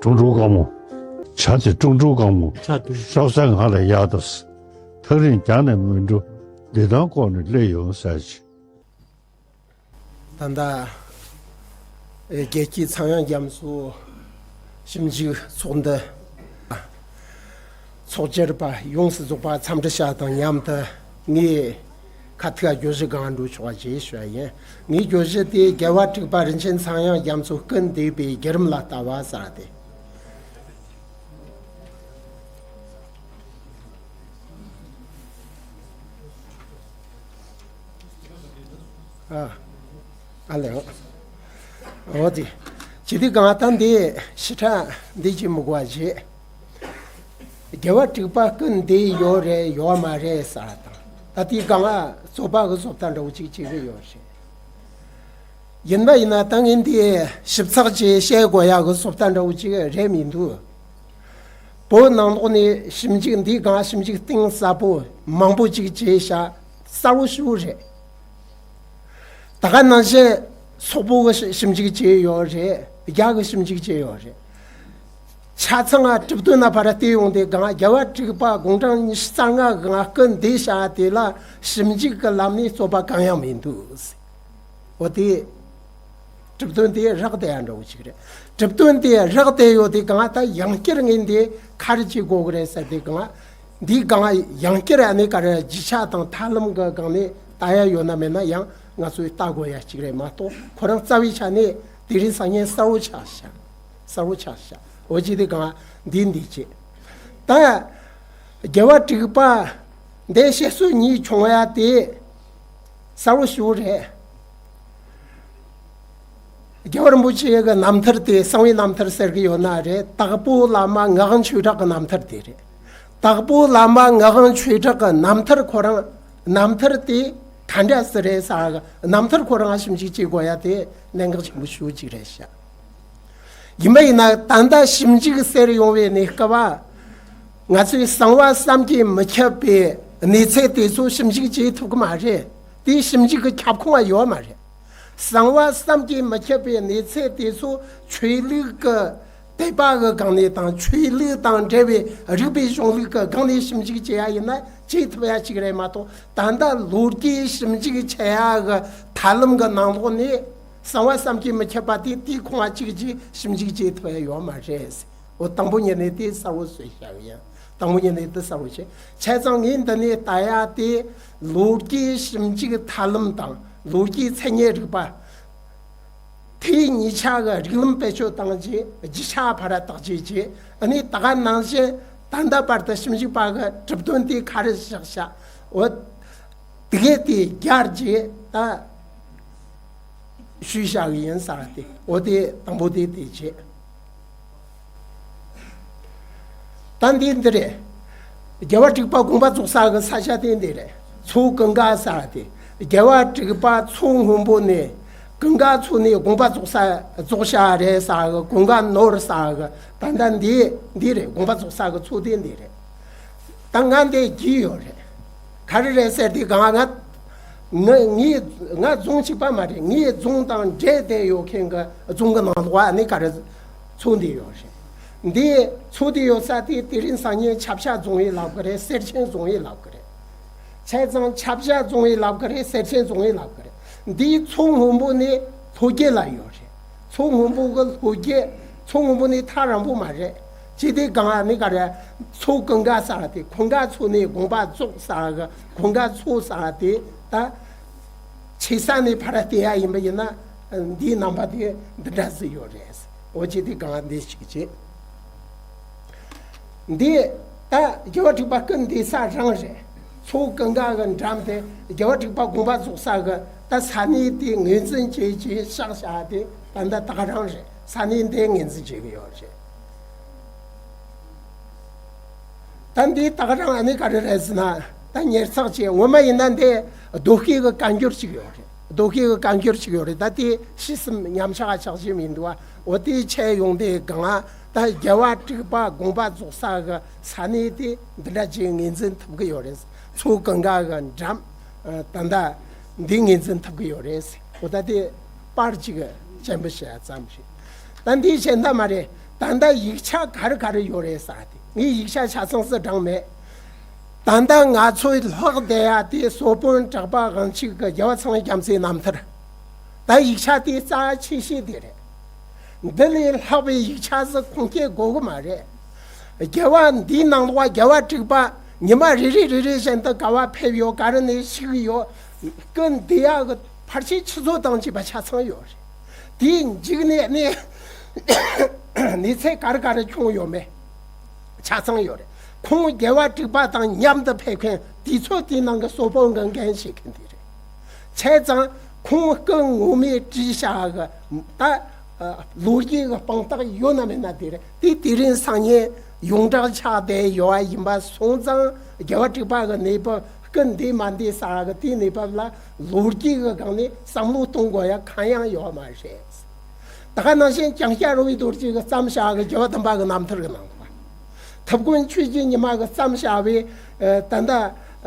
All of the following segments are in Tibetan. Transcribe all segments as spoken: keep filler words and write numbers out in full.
ཀྲུང་ཀྲུང་དཀར་མོ། བྱ་དེ་ཀྲུང་ཀྲུང་དཀར་མོ། བྱ་དེ། ཤོག་ས་ང་ལ་གཡར་དང་། ཐག་རིང་རྒྱང་ནས་མི་འགྲོ། བདེ་ཐང་ལྐོག་ནས་སླེབས་ཡོང་ཟེར་ཅིག་ད་ལྟ་རྒྱལ་སྤྱིའི་ཚངས་དབྱངས་རྒྱ་མཚོ་ཞིབ་འཇུག་ཚོགས་འདུ་ཚོགས་བཅར་བ་ཡོངས་སུ་རྫོགས་པ་འཚམས་འདྲི་བྱ་དང་མཉམ་དུ། ངས་ཁ་ཐུག་བརྗོད་གཞི་སྒང་འགྲོ་ཆོག་པ་ཞེས་ཞུ་བ་ཡིན། ངའི་བརྗོད་གཞི་དེ་རྒྱལ་བ་དྲུག་པ་རིན་ཆེན་ཚངས་དབྱངས་རྒྱ་མཚོ་སྐུ་འདས་པའི་བརྒྱུད་རིམ་ལ་ལྟ་བ་ཟེར་བ་དེ། ཨ། ཨ་ལེ། འོ་དེ། ཇི་སྟེ་གང་ལྟར་འདི་ཞིབ་ཕྲ་འདི་ཅིག་མི་གོ་བ་བྱེད། རྒྱལ་བ་དྲུག་པ་སྐུ་འདས་ཡོད་རེད་ཡོད་མ་རེད་ཟེར་བ་དང་། ད་དེའི་སྒང་ལ་རྩོད་པ་གི་བཟོ་ལྟ་འདྲ་བོ་ཅིག་བྱེད་ཀྱི་ཡོད་རེད། ཡིན་པ་ཡིན་ན་ད་ངས་འདི་ཞིབ་ཚགས་ཅིག་བཤད་དགོས་ཡག་གི་བཟོ་ལྟ་འདྲ་བོ་ཅིག་རེད་མི་འདུག་བོད་ནང་ལོགས་ནས་ཞིབ་འཇུག་འདིའི་སྒང་ཞིབ་འཇུག་གཏིང་ཟབ་པོ་མང་པོ་ཅིག་བྱས་ཤག་གསལ་བོ་ཞེ་པོ་རེད། ད་ག་ནང་བཞིན་སོག་པོ་གི་ཞིབ་འཇུག་བྱས་ཡོད་རེད། རྒྱ་གི་ཞིབ་འཇུག་བྱས་ཡོད་རེད། ཆ་ཚང་ང་གྲུབ་དོན་ན་ཕར་བལྟས་ཡོང་དུས་སྒང་རྒྱལ་བ་དྲུག་པ་དགུང་གྲངས་ཉི་ཤུ་རྩ་ལྔ་གི་སྒང་སྐུ་འདས་ཤག་དེ་ལ་ཞིབ་འཇུག་གི་ལམ་ནས་རྩོད་པ་གང་ཡང་མི་འདུག་འོ་དེ། གྲུབ་དོན་དེ་རག་བསྡད་ཡ་འདྲ་བོ་ཞིག་རེད། གྲུབ་དོན་དེ་རག་བསྡད་ཡོད་དེ་སྒང་ད་ཡང་བསྐྱར་ངས་འདི་ག་རེ་བྱེད་དགོས་ཀྱི་རེད་ཟེར་དེ་སྒང་། འདིའི་སྒང་ཡང་བསྐྱར་ཨ་ནི་ག་རེ་རྒྱུ་ཆ་དང་ཐབས་ལམ་གྱི་སྒང་ནས་ལྟ་ཡ་ཡོད་ན་མེད་ན་ཡང་ང་ཚོས་ལྟ་དགོས་ཡ་ཅིག་རེད་མ་གཏོགས་ཁོ་རང་རྩ་བའི་ཆ་ནས་དེ་རིང་སང་ཉིན་གསལ་བོ་ཆགས་ཤག་གསལ་བོ་ཆགས་ཤག་འོ་ཅི་དེ་སྒང་འདི་འདི་བྱེད། ད་རྒྱལ་བ་དྲུག་པ་འདི་བཤད་སྲོལ་གཉིས་བྱུང་ཡ་དེ། གསལ་བོ་ཞེ་པོ་རེད། རྒྱལ་བ་རིན་པོ་ཆེ་གི་རྣམ་ཐར་དེ་གསང་བའི་རྣམ་ཐར་ཟེར་གི་ཡོད་ན་རེད། དྭགས་པོ་བླ་མ་ངག་དབང་ཆོས་གྲགས་ཀྱི་རྣམ་ཐར་དེ་རེད། དྭགས་པོ་བླ་མ་ངག་དབང་ཆོས་གྲགས་ཀྱི་རྣམ་ཐར་ཁོ་རང་རྣམ་ཐར་དེ་ག་འདྲ་ཟེར་རེད་ཟེར་གི་རྣམ་ཐར་ཁོ་རང་ཞིབ་འཇུག་བྱེད་དགོས་ཡ་དེ་གནད་འགག་ཆེན་པོ་ཞེ་པོ་ཅིག་རེད་ཤག་ཡིན་པ་ཡིན་ན་ད་ལྟ་ཞིབ་འཇུག་ཟེར་ཡོང་བའི་གནས་སྐབས། ང་ཚོས་གསང་བ་བསམ་གྱིས་མི་ཁྱབ་པའི་གནས་ཚད་དེ་ཚོ་ཞིབ་འཇུག་བྱེད་ཐུབ་ཀྱི་མ་རེད། དེ་ཞིབ་འཇུག་གི་ཁྱབ་ཁོངས་ཡོད་མ་རེད། གསང་བ་བསམ་གྱིས་མི་ཁྱབ་པའི་གནས་ཚད་དེ་ཚོ་ཆོས་ལུགས་ཀྱི་དད་པ་གི་སྒང་ནས་དང་ཆོས་ལུགས་དང་འབྲེལ་བའི་རིག་པའི་གཞུང་ལུགས་ཀྱི་སྒང་ནས་ཞིབ་འཇུག་བྱེད་ཡ་ཡིན་ན་བྱེད་ཐུབ་ཡ་ཅིག་རེད་མ་གཏོགས། ད་ལྟ་ལོ་རྒྱུས་ཞིབ་འཇུག་བྱེད་ཡ་གི་ཐབས་ལམ་གི་ནང་ལོགས་ནས། གསང་བ་བསམ་གྱིས་མི་ཁྱབ་པ་དེ་དེའི་ཁོངས་གཅིག་གིས་ཞིབ་འཇུག་བྱེད་ཐུབ་ཡ་ཡོད་མ་རེད། འོ་དང་པོ་ཉིད་ནས་དེ་གསལ་བོ་བཟོས་བཞག་ཡིན། དང་པོ་ཉིད་ནས་དེ་གསལ་བོ་བྱས། བྱས་ཙང་ངས་འདི་ནས་ལྟ་ཡ་དེ་ལོ་རྒྱུས་ཞིབ་འཇུག་ཐབས་ལམ་དང་ལོ་རྒྱུས་མཚན་ཉིད་རིག་པ། དེ་གཉིས་ཆ་གི་རིགས་ལམ་བེད་སྤྱོད་བཏང་རྗེས་རྒྱུ་ཆ་ཕར་བརྟག་དཔྱད་བྱས། ཨ་ནི་ད་ག་ནང་བཞིན་ད་ལྟ་བར་དུ་ཞིབ་འཇུག་པ་གི་གྲུབ་དོན་དེ་ག་རེ་བཞག་བཞག་འོ། དེ་གས་དེ་རྒྱལ་རྗེས་ད་ཞུས་བཞག་གི་ཡིན་ཟེར་བ་དེ། འོ་དེ་དང་པོ་དེ་དེ་བྱེད། ད་འདི་འདི་རེད། རྒྱལ་བ་དྲུག་པ་དགོངས་པ་རྫོགས་ས་གི་ས་ཆ་དེ་འདི་རེད། མཚོ་ཀུན་དགའ་ཟེར་བ་དེ། རྒྱལ་བ་དྲུག་པ་མཚོ་སྔོན་པོ་ནས་ཀུན་དགའ་མཚོ་ནས་དགོངས་པ་རྫོགས་ས་རྫོགས་བཞག་རེད་ཟེར་གི་ཀུན་དགའ་ནོར་ཟེར་གི་ད་ལྟ་འདི་འདི་རེད། དགོངས་པ་རྫོགས་ས་གི་མཚོ་དེ་འདི་རེད། ད་ང་འདི་བགྱིས་ཡོད་རེད། ག་རེ་རེད་ཟེར་དུས་གང་ང་ང་ངའི་ང་རྫོང་གཅིག་པ་མ་རེད། ངའི་རྫོང་དང་འབྲེལ་བསྡད་ཡོད་མཁན་གྱི་རྫོང་གི་ནང་ལོགས་ཨ་ནི་ག་རེ་མཚོ་འདི་ཡོད་རེད། འདི་མཚོ་འདི་ཡོད་ས་དེ་དེ་རིང་སང་ཉིན་ཆབ་ཆ་རྫོང་ཡིན་ལབ་གི་རེད། གསེར་ཆེན་རྫོང་ཡིན་ལབ་གི་རེད། བྱས་ཙང་ཆབ་ཆ་རྫོང་ཡིན་ལབ་གི་རེད། གསེར་ཆེན་རྫོང་ཡིན་ལབ་གི་རེད། འདི་མཚོ་སྔོན་པོ་ནས་ལྷོ་རྒྱུད་ལ་ཡོད་རེད། མཚོ་སྔོན་པོ་གི་ལྷོ་རྒྱུད། མཚོ་སྔོན་པོ་ནས་ཐག་རིང་པོ་མ་རེད། ཅི་སྟེ་གང་ཨ་ནི་ག་རེ། མཚོ་ཀུན་དགའ་ཟེར་བ་དེ་ཀུན་དགའ་མཚོ་ནས་དགོངས་པ་རྫོགས་ཟེར་བ་གི་ཀུན་དགའ་མཚོ་ཟེར་བ་དེ་ད། ཆེ་ས་ནས་ཕར་བལྟས་ཡ་ཡིན་པ་ཡིན་ན། འདིའི་རྣམ་པ་དེ་འདི་འདྲ་ཟིག་ཡོད་རེད། འོ་ཅི་སྟེ་གང་འདི་ཞིག་བྱེད། འདི་ད་རྒྱལ་བ་དྲུག་པ་སྐུ་འདས་ས་རང་རེད། མཚོ་ཀུན་དགའ་གི་འགྲམ་དེ་རྒྱལ་བ་དྲུག་པ་དགོངས་པ་རྫོགས་ས་གི་ད་ས་གནས་དེ་ངོས་འཛིན་བྱེད་ཀྱི་ཤག་ཤག་དེ་ད་ལྟ་ད་ག་རང་རེད། ས་གནས་འདི་ངོས་འཛིན་བྱེད་གི་ཡོད་རེད། ད་འདི་ད་ག་རང་ཨ་ནི་ག་རེ་རེད་ཟེར་ན། ད་ཉེར་ཚགས་ཅིག་ངོ་མ་ཡིན་ན་འདི་རྡོ་ཤེལ་གི་བཀའ་འགྱུར་ཅིག་ཡོད་རེད། རྡོ་ཤེལ་གི་བཀའ་འགྱུར་ཅིག་ཡོད་རེད། ད་དེ་ཕྱི་སེམས་ཉམས་ཆག་ཆགས་ཀྱི་མི་འདུག་བ། འོ་དེ་ཆད་ཡོང་དེ་གང་ད་རྒྱལ་བ་དྲུག་པ་དགོངས་པ་རྫོགས་ས་གི་ས་གནས་དེ་འདི་འདྲ་ཅིག་ངོས་འཛིན་ཐུབ་གི་ཡོད་རེད། མཚོ་ཀུན་དགའ་གི་འགྲམ། ད་ལྟ་འདི་ངོས་འཛིན་ཐུབ་གི་ཡོད་རེད། འོ་ད་དེ་པར་ཅིག་གཅེན་པོ་བྱས་ཙམ་རེད། ད་འདི་བྱས་ད་མ་རེད། ད་ལྟ་ཡིག་ཆ་ག་རེ་ག་རེ་ཡོད་རེད་ཟེར་ཏེ། ངས་ཡིག་ཆ་ཆ་ཚང་ཞིག་བགྲངས་མེད། ད་ལྟ་ང་ཚོའི་ལྷག་བསྡད་ཡ་དེ་སོ་དཔོན་གྲགས་པ་དབང་ཕྱུག་གི་རྒྱལ་བ་ཚངས་དབྱངས་རྒྱ་མཚོའི་རྣམ་ཐར། ད་ཡིག་ཆ་དེ་རྩ་ཆེ་ཤོས་དེ་རེད། འདི་ལས་ལྷག་པའི་ཡིག་ཆ་ཞིག་ཁུངས་སྐྱེལ་དགོས་གི་མ་རེད། རྒྱལ་བ་འདིའི་ནང་ལོགས་རྒྱལ་བ་དྲུག་པ་ཉི་མ་རེ་རེ་རེ་རེ་བཞིན་དུ་ག་བ་ཕེབས་ཡོད། ག་རེ་ནས་བཞུགས་ཡོད། སྐུ་འདས་ཡག་གི་ཕལ་ཆེར་ཆུ་ཚོད་དང་བཅས་པ་ཆ་ཚང་ཡོད་རེད། དེའི་མཇུག་ནས་ནས་གནས་ཚུལ་ག་རེ་ག་རེ་བྱུང་ཡོད་མེད་ཆ་ཚང་ཡོད་རེད། ཁོང་རྒྱལ་བ་དྲུག་པ་དང་མཉམ་དུ་ཕེབས་མཁན་དུས་ཚོད་དེའི་ནང་གི་སོ་དཔོན་གྱི་འགན་བཞེས་མཁན་དེ་རེད། བྱས་ཙང་ཁོང་སྐུ་ངོ་མས་བྲིས་བཞག་གི་ད་ལོ་རྒྱུས་ཀྱི་དཔང་རྟགས་ཡོད་ན་མེད་ན་དེ་རེད། དེ་དེ་རིང་སང་ཉིན་ཡོངས་གྲགས་ཆགས་བསྡད་ཡོད་པ་ཡིན་པ་སོང་ཙང་རྒྱལ་བ་དྲུག་པ་གི་གནས་བབ། སྐུ་འདས་མ་འདས་ཟེར་གི་དེའི་གནས་བབ་ལ་ལོ་རྒྱུས་ཀྱི་སྒང་ནས་བསམ་བློ་གཏོང་དགོས་ཡ་གང་ཡང་ཡོད་མ་རེད། ད་ག་ནང་བཞིན་ལྕང་སྐྱ་རི་བོའི་རྡོ་རྗེ་གིས་བརྩམས་བཞག་གི་རྒྱལ་བ་དམ་པ་གི་རྣམ་ཐར་གྱི་ནང་དུ། ཐུབ་དགོན་ཆོས་ཀྱི་ཉི་མ་གིས་བརྩམས་བཞག་པའི་ད་ལྟ་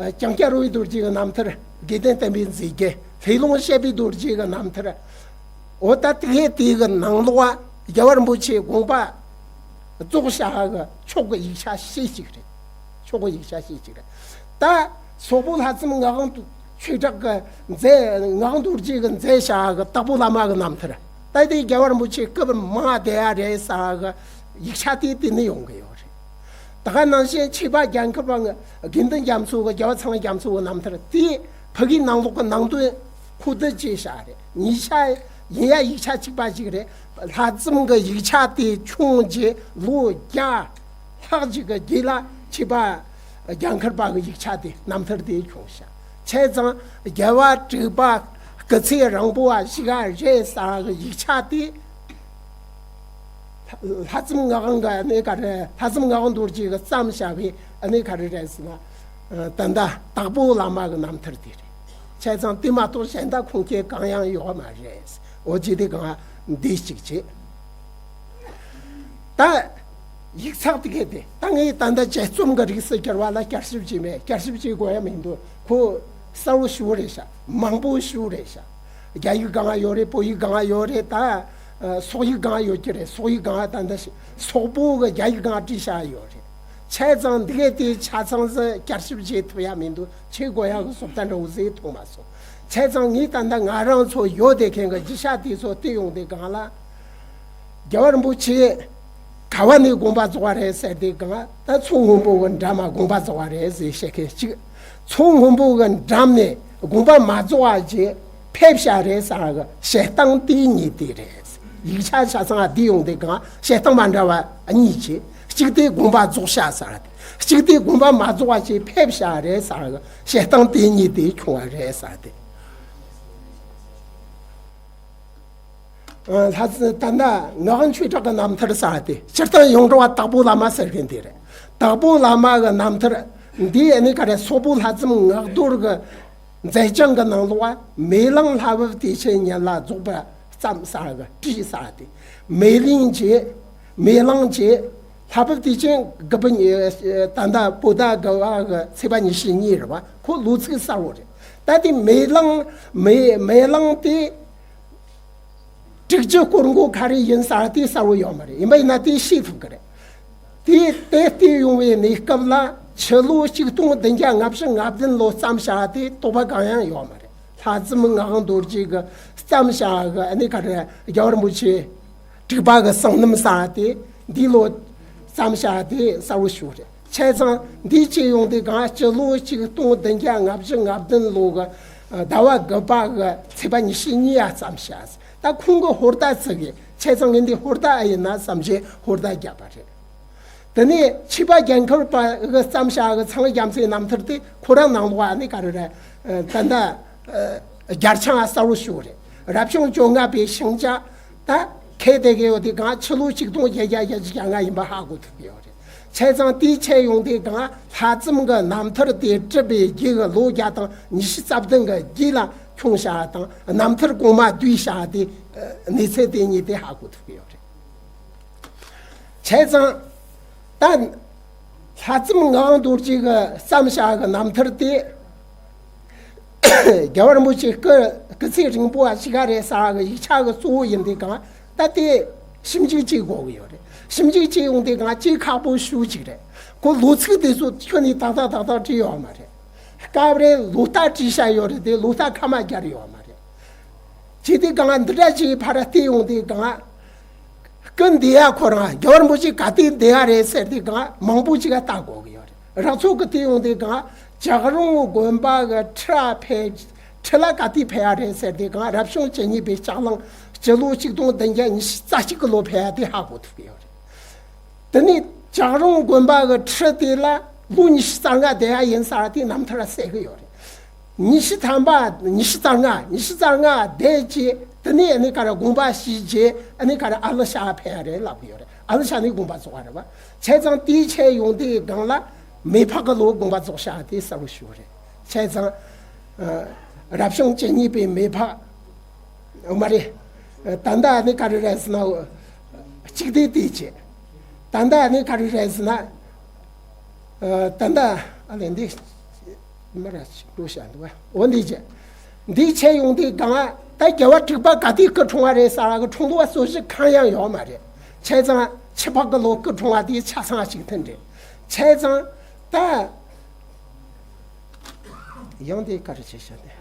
ལྕང་སྐྱ་རི་བོའི་རྡོ་རྗེ་གི་རྣམ་ཐར། དགེ་ལྡན་བསྟན་པའི་མཛེས་རྒྱན། ལྷས་ལུང་བཤད་པའི་རྡོ་རྗེ་གི་རྣམ་ཐར། འོ་ད་དེ་གའི་དེ་གི་ནང་ལོགས་རྒྱལ་བ་རིན་པོ་ཆེའི་དགོངས་པ་རྫོགས་བཞག་གི་ཕྱོགས་ཀྱི་ཡིག་ཆ་ཤས་ཤིག་རེད། ཕྱོགས་ཀྱི་ཡིག་ཆ་ཤས་ཤིག་རེད། ད་སོག་པོ་ལྷ་བཙུན་ངག་དབང་ཆོས་གྲགས་ཀྱིས་མཛད། ངག་དབང་རྡོ་རྗེ་གིས་མཛད་བཞག་གི་དྭགས་པོ་བླ་མ་གི་རྣམ་ཐར། ད་དེ་རྒྱལ་བ་རིན་པོ་ཆེ་སྐུ་མང་བསྡད་ཡ་རེད་ཟེར་གི་ཡིག་ཆ་དེ་དེ་ནས་ཡོང་གི་ཡོད་རེད། ད་ག་ནང་བཞིན་ཆོས་པ་རྒྱལ་མཁར་པ་དགེ་འདུན་རྒྱ་མཚོ་གི་རྒྱལ་བ་ཚངས་དབྱངས་རྒྱ་མཚོ་གི་རྣམ་ཐར་དེ་ཕ་གིའི་ནང་ལོགས་ཀྱི་ནང་དོན་ཁོ་དེ་བྱས་བཞག་རེད། ཉིས་ཆ་ཡིན་ཡ་ཡིག་ཆ་གཅིག་པ་ཞིག་རེད། ལྷ་བཙུན་གྱི་ཡིག་ཆ་དེ་བྱུང་རྗེས་ལོ་བརྒྱ་ལྷག་ཅིག་གི་རྗེས་ལ་ཆོས་པ་རྒྱལ་མཁར་པ་གི་ཡིག་ཆ་དེ་རྣམ་ཐར་དེ་བྱུང་བཞག་བྱས་ཙང་རྒྱལ་བ་དྲུག་པ་སྐུ་ཚེ་རིང་པོ་བ་ཞིག་རེད་ཟེར་གི་ཡིག་ཆ་དེ་ལྷ་བཙུན་ངག་དབང་གི་ཨ་ནི་ག་རེ། ལྷ་བཙུན་ངག་དབང་རྡོ་རྗེ་གིས་བརྩམས་བཞག་པའི་ཨ་ནི་ག་རེ་རེད་ཟེར་ན། ད་ལྟ་དྭགས་པོ་བླ་མ་གི་རྣམ་ཐར་དེ་རེད། བྱས་ཙང་དེ་མ་གཏོགས་གཞན་དག་ཁུངས་སྐྱེལ་གང་ཡང་ཡོད་མ་རེད། འོ་ཅི་དེ་གང་འདི་གཅིག་བྱེད། ད་ཡིག་ཚགས་དེ་གས་དེ་ད་ངས་ད་ལྟ་དཔྱད་རྩོམ་གྱི་རིགས་སུ་གྱུར་པ་ལ་བསྐྱར་ཞིབ་བྱས་མེད། བསྐྱར་ཞིབ་བྱེད་དགོས་ཡ་མི་འདུག་ཁོ་གསལ་བོ་ཞེ་པོ་རེད་ཤག་མང་པོ་ཞེ་པོ་རེད་ཤག་རྒྱ་ཡིག་སྒང་ཡོད་རེད། བོད་ཡིག་སྒང་ཡོད་རེད། ད་སོག་ཡིག་སྒང་ཡོད་ཀྱི་རེད། སོག་ཡིག་སྒང་ད་ལྟ་སོག་པོ་གི་རྒྱ་ཡིག་སྒང་བྲིས་བཞག་ཡོད་རེད། བྱས་ཙང་འདི་གས་དེ་ཆ་ཚང་ཟིག་བསྐྱར་ཞིབ་བྱེད་ཐུབ་ཡ་མི་འདུག་བྱེད་དགོས་ཡ་གི་བཟོ་ལྟ་འདྲ་བོ་ཟིག་མཐོང་མ་སོང་། བྱས་ཙང་ངས་ད་ལྟ་ང་རང་ཚོ་ཡོད་བསྡད་མཁན་གི་གཞི་ཆགས་དེ་ཚོ་བལྟས་ཡོང་དུས་སྒང་ལ། རྒྱལ་བ་རིན་པོ་ཆེ་ག་བ་ནས་དགོངས་པ་རྫོགས་པ་རེད་ཟེར་དུས་སྒང་ལ། ད་མཚོ་སྔོན་པོ་གི་འགྲམ་མ་དགོངས་པ་རྫོགས་པ་རེད་ཟེར་བཤད་མཁན་གཅིག་མཚོ་སྔོན་པོ་གི་འགྲམ་ནས་དགོངས་པ་མ་རྫོགས་པ་ཅིག་ཕེབས་བཞག་རེད་ཟེར་གི་བཤད་སྟངས་དེ་གཉིས་དེ་རེད། ཡིག་ཆ་ཆ་ཚང་བལྟས་ཡོང་དུས་སྒང་བཤད་སྟངས་མ་འདྲ་བ་གཉིས་བྱས། གཅིག་དེ་དགོངས་པ་རྫོགས་བཞག་ཟེར་དེ། གཅིག་དེ་དགོངས་པ་མ་རྫོགས་པ་ཅིག་ཕེབས་བཞག་རེད་ཟེར་གི་བཤད་སྟངས་དེ་གཉིས་དེ་བྱུང་བ་རེད་ཟེར་དེ། ལྷ་ས་ད་ལྟ་ངག་དབང་ཆོས་གྲགས་ཀྱི་རྣམ་ཐར་ཟེར་དེ་སྤྱིར་བཏང་ཡོངས་གྲགས་པ་དྭགས་པོ་བླ་མ་ཟེར་མཁན་དེ་རེད། དྭགས་པོ་བླ་མ་གི་རྣམ་ཐར་འདི་ཨ་ནི་ག་རེ། སོག་པོ་ལྷ་བཙུན་ངག་རྡོར་གྱི་མཛད་བྱང་གི་ནང་ལོགས་མེ་གླིང་ལྷ་བབས་བདེ་ཆེན་ཉིད་ལ་རྫོགས་པར་བརྩམས་ཟེར་གི་བྲིས་ཟེར་དེ། མེ་གླིང་བྱས། མེ་གླིང་བྱས། ལྷ་བབས་བདེ་ཆེན་དགུ་པ་ཉི་ད་ལྟ་བོད་ཟླ་དགུ་པ་གི་ཚེས་པ་ཉི་ཤུ་གཉིས་རེད་བ། ཁོ་ལོ་ཚིགས་གསལ་བོ་རེད། ད་དེ་མེ་གླིང་མེ་མེ་གླིང་དེ། དྲུག་ཅུ་སྐོར་འགོ་ག་རེ་ཡིན་ཟེར་དེ་གསལ་བོ་ཡོད་མ་རེད། ཡིན་པ་ཡིན་ན་དེ་ཤེས་ཐུབ་ཀྱི་རེད། དེ་དེ་བལྟས་ཡོང་བའི་གནས་སྐབས་ལ་ཕྱི་ལོ་ཆིག་སྟོང་བདུན་བརྒྱ་ལྔ་བཅུ་ང་བདུན་ལོ་བརྩམས་བཞག་དེ་དོགས་པ་གང་ཡང་ཡོད་མ་རེད། ལྷ་བཙུན་ངག་དབང་རྡོ་རྗེ་གིས་བརྩམས་བཞག་གི་ཨ་ནི་ག་རེ། རྒྱལ་བ་རིན་པོ་ཆེ་དྲུག་པ་གི་གསང་རྣམ་ཟེར་དེ་འདི་ལོ་བརྩམས་བཞག་དེ་གསལ་བོ་ཞེ་པོ་རེད། བྱས་ཙང་འདི་བྱས་ཡོང་དུས་སྒང་སྤྱི་ལོ་ཆིག་སྟོང་བདུན་བརྒྱ་ལྔ་བཅུ་ང་བདུན་ལོ་གི་ཟླ་བ་དགུ་པ་གི་ཚེས་པ་ཉི་ཤུ་གཉིས་ཡ་བརྩམས་བཞག་ད་ཁོང་གིས་ཧོར་ཟླ་བརྩི་གི། བྱས་ཙང་ངས་འདི་ཧོར་ཟླ་ཨེ་ཡིན་ན་བསམ་བྱས་ཧོར་ཟླ་བརྒྱབ་པ་རེད། དེ་ནས་ཆོས་པ་རྒྱལ་མཁར་པ་གིས་བརྩམས་བཞག་གི་ཚངས་རྒྱ་མཚོའི་རྣམ་ཐར་དེ་ཁོ་རང་ནང་ལོགས་ཨ་ནི་ག་རེ་རེད། ད་ལྟ་རྒྱ་ཆང་གསལ་བོ་ཞེ་པོ་རེད། རབ་བྱུང་བཅོ་ལྔ་པའི་ཤིང་བྱ་ད་ཁས་དེ་གི་ཡོད་དེ་གང་ཕྱི་ལོ་ཆིག་སྟོང་བརྒྱད་བརྒྱ་བརྒྱད་ཅུ་གྱ་ལྔ་ཡིན་པ་ཧ་གོ་ཐུབ་ཀྱི་ཡོད་རེད། བྱས་ཙང་དེའི་ཆེད་ཡོང་དེ་གང་ལྷ་བཙུན་གྱི་རྣམ་ཐར་དེ་བྲིས་པའི་རྗེས་ཀྱི་ལོ་བརྒྱ་དང་ཉི་ཤུ་རྩ་བདུན་གྱི་རྗེས་ལ་ཁྱོངས་བཞག་དང་རྣམ་ཐར་གོང་མ་བསྡུས་བཞག་དེ་གནས་ཚུལ་དེ་གཉིས་དེ་ཧ་གོ་ཐུབ་ཀྱི་ཡོད་རེད། བྱས་ཙང་། ད། ལྷ་བཙུན་ངག་དབང་རྡོ་རྗེ་གིས་བརྩམས་བཞག་གི་རྣམ་ཐར་དེ། རྒྱལ་བ་རིན་པོ་ཆེ་སྐུ་སྐུ་ཚེ་རིང་པོ་བ་ཞིག་ག་རེད་ཟེར་གི་ཡིག་ཆ་གི་གཙོ་བོ་ཡིན་དུས་གང་ད་དེ་ཞིབ་འཇུག་བྱེད་དགོས་གི་ཡོད་རེད། ཞིབ་འཇུག་བྱས་ཡོང་དུས་གང་ཅིག་ཁག་པོ་ཞེ་ཅིག་རེད། ཁོ་ལོ་ཚིགས་དེ་ཚོ་ཁྱོན་ནས་ཏག་ཏག་ཏག་ཏག་བྲིས་ཡོད་མ་རེད། སྐབས་རེ་ལོ་ལྟར་བྲིས་བཞག་ཡོད་རེད་དེ་ལོ་ལྟར་ཁ་མ་བརྒྱབ་ཡོད་མ་རེད། བྱས་དུས་གང་འདི་འདྲ་ཅིག་ཕར་བལྟས་ཡོང་དུས་གང་སྐུ་འདས་ཡ་ཁོ་རང་རྒྱལ་བ་རིན་པོ་ཆེ་ག་དུས་འདས་ཡ་རེད་ཟེར་དུས་གང་མང་པོ་ཅིག་ལ་ལྟ་དགོས་ཀྱི་ཡོད་རེད། རང་ཚོ་གི་བལྟས་ཡོང་དུས་གང་ཇག་རོང་དགོན་པ་གི་ཁྲི་ཕེབས། ཁྲི་ལ་ག་དུས་ཕེབས་ཡ་རེད་ཟེར་དུས་གང་རབ་བྱུང་བཅུ་གཉིས་པའི་ལྕགས་གླང་སྤྱི་ལོ་ཆིག་སྟོང་བདུན་བརྒྱ་ཉི་ཤུ་རྩ་གཅིག་གི་ལོ་ཕེབས་ཡ་དེ་ཧ་གོ་ཐུབ་ཀྱི་ཡོད་རེད། དེ་ནས་ཇག་རོང་དགོན་པ་གི་ཁྲི་དེ་ལ་ལོ་ཉི་ཤུ་རྩ་ལྔ་བསྡད་ཡ་ཡིན་ས་དེ་རྣམ་ཐར་གསལ་གི་ཡོད་རེད། ཉི་ཤུ་ཐམ་པ་ཉི་ཤུ་རྩ་ལྔ་ཉི་ཤུ་རྩ་ལྔ་བསྡད་རྗེས་དེ་ནས་ཨ་ནི་ག་རེ་དགོངས་པ་ཞུས་རྗེས་ཨ་ནི་ག་རེ་ཨ་ལི་ཤ་ཕེབས་ཡ་རེད་ལབ་གི་ཡོད་རེད། ཨ་ལི་ཤ་ནས་དགོངས་པ་རྫོགས་པ་རེད་བ། བྱས་ཙང་དེའི་ཆེད་ཡོང་དུས་སྒང་ལ་མེ་ཕག་གི་ལོ་དགོངས་པ་རྫོགས་ཤག་དེ་གསལ་པོ་ཞུ་བ་རེད། བྱས་ཙང་ཨ་རབ་བྱུང་བཅུ་གཉིས་པའི་མེ་ཕག་ཨོ་མ་རེད། ད་ལྟ་ནི་ག་རེ་རེད་ཟེར་ན་གཅིག་དེ་དེ་བྱས། ད་ལྟ་ནི་ག་རེ་རེད་ཟེར་ན་ད་ལྟ་ཨ་ལས་འདི་མ་ར་ཅིག་འགྲོ་བྱ་འདུག་བ། འོ་འདི་བྱས། འདི་བྱས་ཡོང་དུས་གང་ད་རྒྱལ་བ་དྲུག་པ་ག་དུས་སྐུ་འཁྲུངས་པ་རེད་ཟེར་གི་འཁྲུངས་ལོ་བ་སོ་བཞི་གང་ཡང་ཡོད་མ་རེད། བྱས་ཙང་ཁྱི་ཕག་གི་ལོ་སྐུ་འཁྲུངས་པ་དེ་ཆ་ཚང་གཅིག་མཐུན་རེད། བྱས་ཙང་ད། ཡང་དེ་ག་རེ་བྱེད་བྱ་དེ།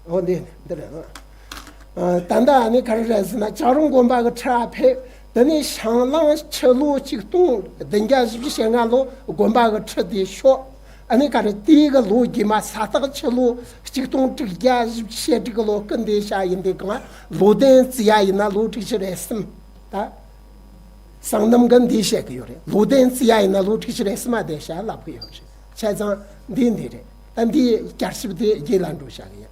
འོ་འདི་འདི་རེད། ད་ལྟ་ནི་ག་རེ་རེད་ཟེར་ན་ཇག་རོང་དགོན་པ་གི་ཁྲི་ཕེབས། དེ་ནས་ཞང་གླང་ཕྱི་ལོ་ཆིག་སྟོང་བདུན་བརྒྱ་བཞི་བཅུ་ཞེ་ལྔ་ལོ་དགོན་པ་གི་ཁྲི་དེ་ཤོར། ཨ་ནི་ག་རེ་དེའི་གི་ལོ་རྗེས་མ་ས་སྟག་ཕྱི་ལོ་ཆིག་སྟོང་དྲུག་བརྒྱ་བཞི་བཅུ་ཞེ་དྲུག་གི་ལོ་སྐུ་འདས་ཤག་ཡིན་དུས་གང་ལོ་ལྡན་བརྩི་ཡ་ཡིན་ན་ལོ་དྲུག་ཅུ་རེ་གསུམ། ད་སང་གནམ་གི་འདི་བཤད་གི་ཡོད་རེད། ལོ་ལྡན་བརྩི་ཡ་ཡིན་ན་ལོ་དྲུག་ཅུ་རེ་གསུམ་མ་འདས་ཤག་ལབ་གི་ཡོད་རེད། བྱས་ཙང་འདི་འདི་རེད། ད་འདི་བསྐྱར་ཞིབ་དེ་རྗེས་ལ་འགྲོ་བྱ་གི་ཡིན།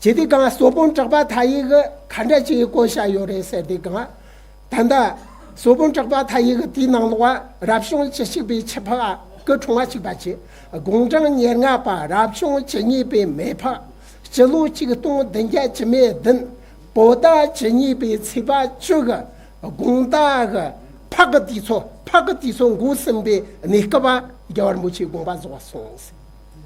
བྱས་དུས་གང་སོ་དཔོན་གྲགས་པ་མཐའ་ཡས་གི་ག་འདྲ་ཅིག་བཀོད་བཞག་ཡོད་རེད་ཟེར་དུས་གང་། ད་ལྟ་སོ་དཔོན་གྲགས་པ་མཐའ་ཡས་གི་དེའི་ནང་ལོགས་རབ་བྱུང་བཅུ་གཅིག་པའི་ཁྱི་ཕག་སྐུ་འཁྲུངས་པ་གཅིག་པ་བྱས། དགུང་གྲངས་ཉེར་ལྔ་པ་རབ་བྱུང་བཅུ་གཉིས་པའི་མེ་ཕག་སྤྱི་ལོ་ཆིག་སྟོང་བདུན་བརྒྱ་བཅུ་མེད་བདུན། བོད་ཟླ་བཅུ་གཉིས་པའི་ཚེས་པ་བཅུ་གི་དགུང་ཟླ་གི་ཕག་གི་དུས་ཚོད་ཕག་གི་དུས་ཚོད་འགོ་ཟིན་པའི་གནས་སྐབས་རྒྱལ་བ་རིན་པོ་ཆེའི་དགོངས་པ་རྫོགས་སོང་ཟེར།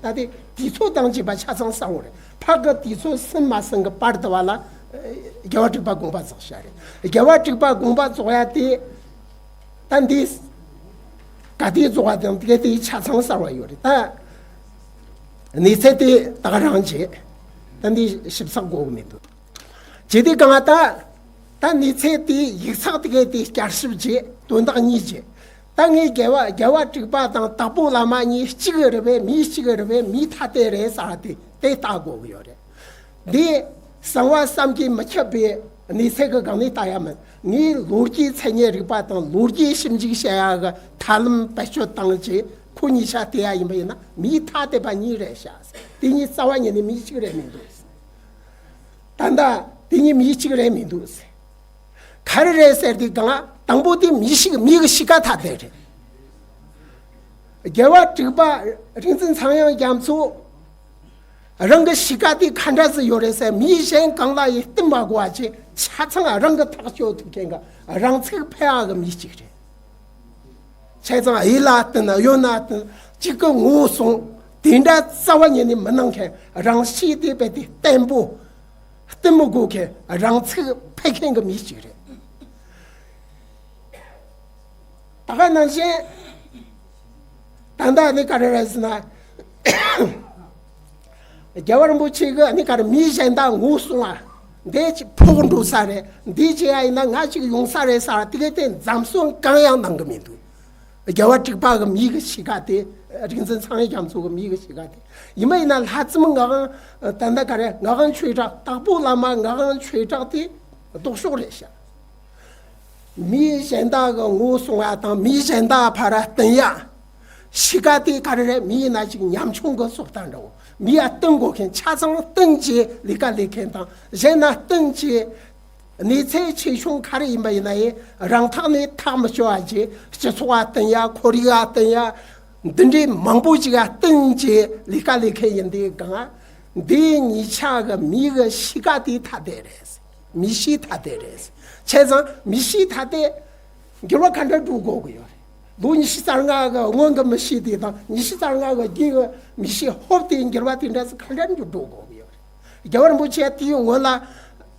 ད་དེ་དུས་ཚོད་དང་བཅས་པ་ཆ་ཚང་གསལ་བོ་རེད། ཕག་གི་དུས་ཚོད་ཟིན་མ་ཟིན་གི་བར་དུ་བ་ལ་རྒྱལ་བ་དྲུག་པ་དགོངས་པ་རྫོགས་ཤག་རེད། རྒྱལ་བ་དྲུག་པ་དགོངས་པ་རྫོགས་ཡ་དེ་ད་འདི་ག་དུས་རྫོགས་པ་དང་དེ་དེ་ཆ་ཚང་གསལ་བ་ཡོད་རེད། ད་གནས་ཚད་དེ་ད་ག་རང་བྱས། ད་འདི་ཞིབ་ཚགས་དགོས་གི་མི་འདུག་བྱས་དུས་གང་ད་ད་གནས་ཚད་དེ་ཡིག་ཚགས་དེ་གའི་དེ་བསྐྱར་ཞིབ་བྱས་དོན་དག་གཉིས་བྱས། ད་ངས་རྒྱལ་བ་རྒྱལ་བ་དྲུག་པ་དང་དྭགས་པོ་བླ་མ་གཉིས་གཅིག་རེད་པས་མི་གཅིག་རེད་པས་མི་ཐ་དད་རེད་ཟེར་དེ་དེ་ལྟ་དགོས་གི་ཡོད་རེད། འདི་གསང་བ་བསམ་གྱིས་མི་ཁྱབ་པའི་གནས་ཚད་ཀྱི་སྒང་ནས་ལྟ་ཡ་མིན། ངས་ལོ་རྒྱུས་མཚན་ཉིད་རིག་པ་དང་ལོ་རྒྱུས་ཞིབ་འཇུག་བྱ་ཡ་གི་ཐབས་ལམ་བེད་སྤྱོད་བཏང་རྗེས་ཁོ་གཉིས་ཆ་བལྟས་ཡ་ཡིན་པ་ཡིན་ན་མིའི་ཐ་དད་པ་གཉིས་རེད་ཤག་དེ་གཉིས་རྩ་བ་ཉིད་ནས་མི་གཅིག་རེད་མི་འདུག་ད་ལྟ་དེ་གཉིས་མི་གཅིག་རེད་མི་འདུག་ག་རེ་རེད་ཟེར་དུས་གང་དང་པོ་དེ་མི་ཤི་མི་གི་གཤིས་ཀ་ཐ་དད་རེད། རྒྱལ་བ་དྲུག་པ་རིག་འཛིན་ཚངས་དབྱངས་རྒྱ་མཚོ་རང་གི་གཤིས་ཀ་དེ་ག་འདྲ་ཟིག་ཡོད་རེད་ཟེར་མི་གཞན་གང་ལ་ཡིས་བསྟུན་མ་དགོས་པ་ཅིག་ཆ་ཚང་རང་གི་ཐག་གཅོད་ཐུབ་མཁན་གི་རང་ཚུགས་འཕེར་བ་གི་མི་གཅིག་རེད། བྱས་ཙང་ཡིད་ལ་བསྟུན་ན་ཡོད་ན་བསྟུན་གཅིག་གི་ངོ་བོ་སོང་དེ་འདྲ་རྩ་བ་ཉིད་ནས་མི་གནང་མཁན་རང་གཤིས་དེ་རྦད་དེ་བརྟན་པོ་བསྟུན་མི་དགོས་མཁན་རང་ཚུགས་འཕེར་མཁན་གི་མི་གཅིག་རེད། ད་ག་ནང་བཞིན་ད་ལྟ་ནི་ག་རེ་རེད་ཟེར་ན། རྒྱལ་བ་རིན་པོ་ཆེ་གི་ནི་ག་རེ་མི་གཞན་དག་ངོ་སྲུང་བ། འདི་ཅིག་ཕོག་འགྲོ་ས་རེད། འདི་བྱེད་ཡ་ཡིན་ན་ང་ཅིག་ཡོང་ས་རེད་ཟེར་དེ་གའི་དེ་འཛེམ་ཟོན་གང་ཡང་གནང་གི་མི་འདུག་རྒྱལ་བ་དྲུག་པ་གི་མི་གི་གཤིས་ཀ་དེ། རིག་འཛིན་ཚངས་དབྱངས་རྒྱ་མཚོ་གི་མི་གི་གཤིས་ཀ་དེ། ཡིན་པ་ཡིན་ན་ལྷ་བཙུན་ངག་དབང་། ད་ལྟ་ག་རེ་ངག་དབང་ཆོས་གྲགས་དྭགས་པོ་བླ་མ་ངག་དབང་ཆོས་གྲགས་དེ་ལྡོག་ཕྱོགས་རེད་ཤག་མི་གཞན་དག་གི་ངོ་སྲུང་ཡ་དང་མི་གཞན་དག་ཕར་བསྟུན་ཡ། གཤིས་ཀ་དེ་ག་རེ་རེད། མི་ཡིན་ན་ཅིག་ཉམ་ཆུང་གི་བཟོ་ལྟ་འདྲ་བོ། མི་ཡ་བསྟུན་དགོས་མཁན་ཆ་ཚང་བསྟུན་བྱས་ལས་ཀ་ལས་མཁན་དང་གཞན་ན་བསྟུན་བྱས། གནས་ཚད་ཆེ་ཆུང་ག་རེ་ཡིན་པ་ཡིན་ན་ཡང་རང་ཐག་ནས་ཐག་མི་གཅོད་པ་བྱས་སྤྱི་ཚོགས་ལ་བསྟུན་ཡ་ཁོར་ཡུག་ལ་བསྟུན་ཡ། འདི་འདྲའི་མང་པོ་ཅིག་ལ་བསྟུན་བྱས་ལས་ཀ་ལས་མཁན་ཡིན་དུས་གང་། འདི་གཉིས་ཆ་གི་མི་གི་གཤིས་ཀ་དེ་ཐ་དད་རེད། མི་གཤིས་ཐ་དད་རེད། བྱས་ཙང་མི་གཤིས་ཐ་དད་འགྱུར་བ་ག་འདྲ་འགྲོ་དགོས་ཀྱི་ཡོད་རེད། ལོ་ཉི་ཤུ་རྩ་ལྔ་གི་སྔོན་གྱི་མི་ཤེས་དེ་དང་ཉི་ཤུ་རྩ་ལྔ་གི་རྗེས་ཀྱི་མི་ཤེས་ཧོབ་དེ་འགྱུར་བ་དེ་འདྲ་ཟིག་གང་འདྲ་འགྱུར་འགྲོ་དགོས་ཀྱི་ཡོད་རེད། རྒྱལ་བ་རིན་པོ་ཆེ་དེའི་སྔོན་ལ་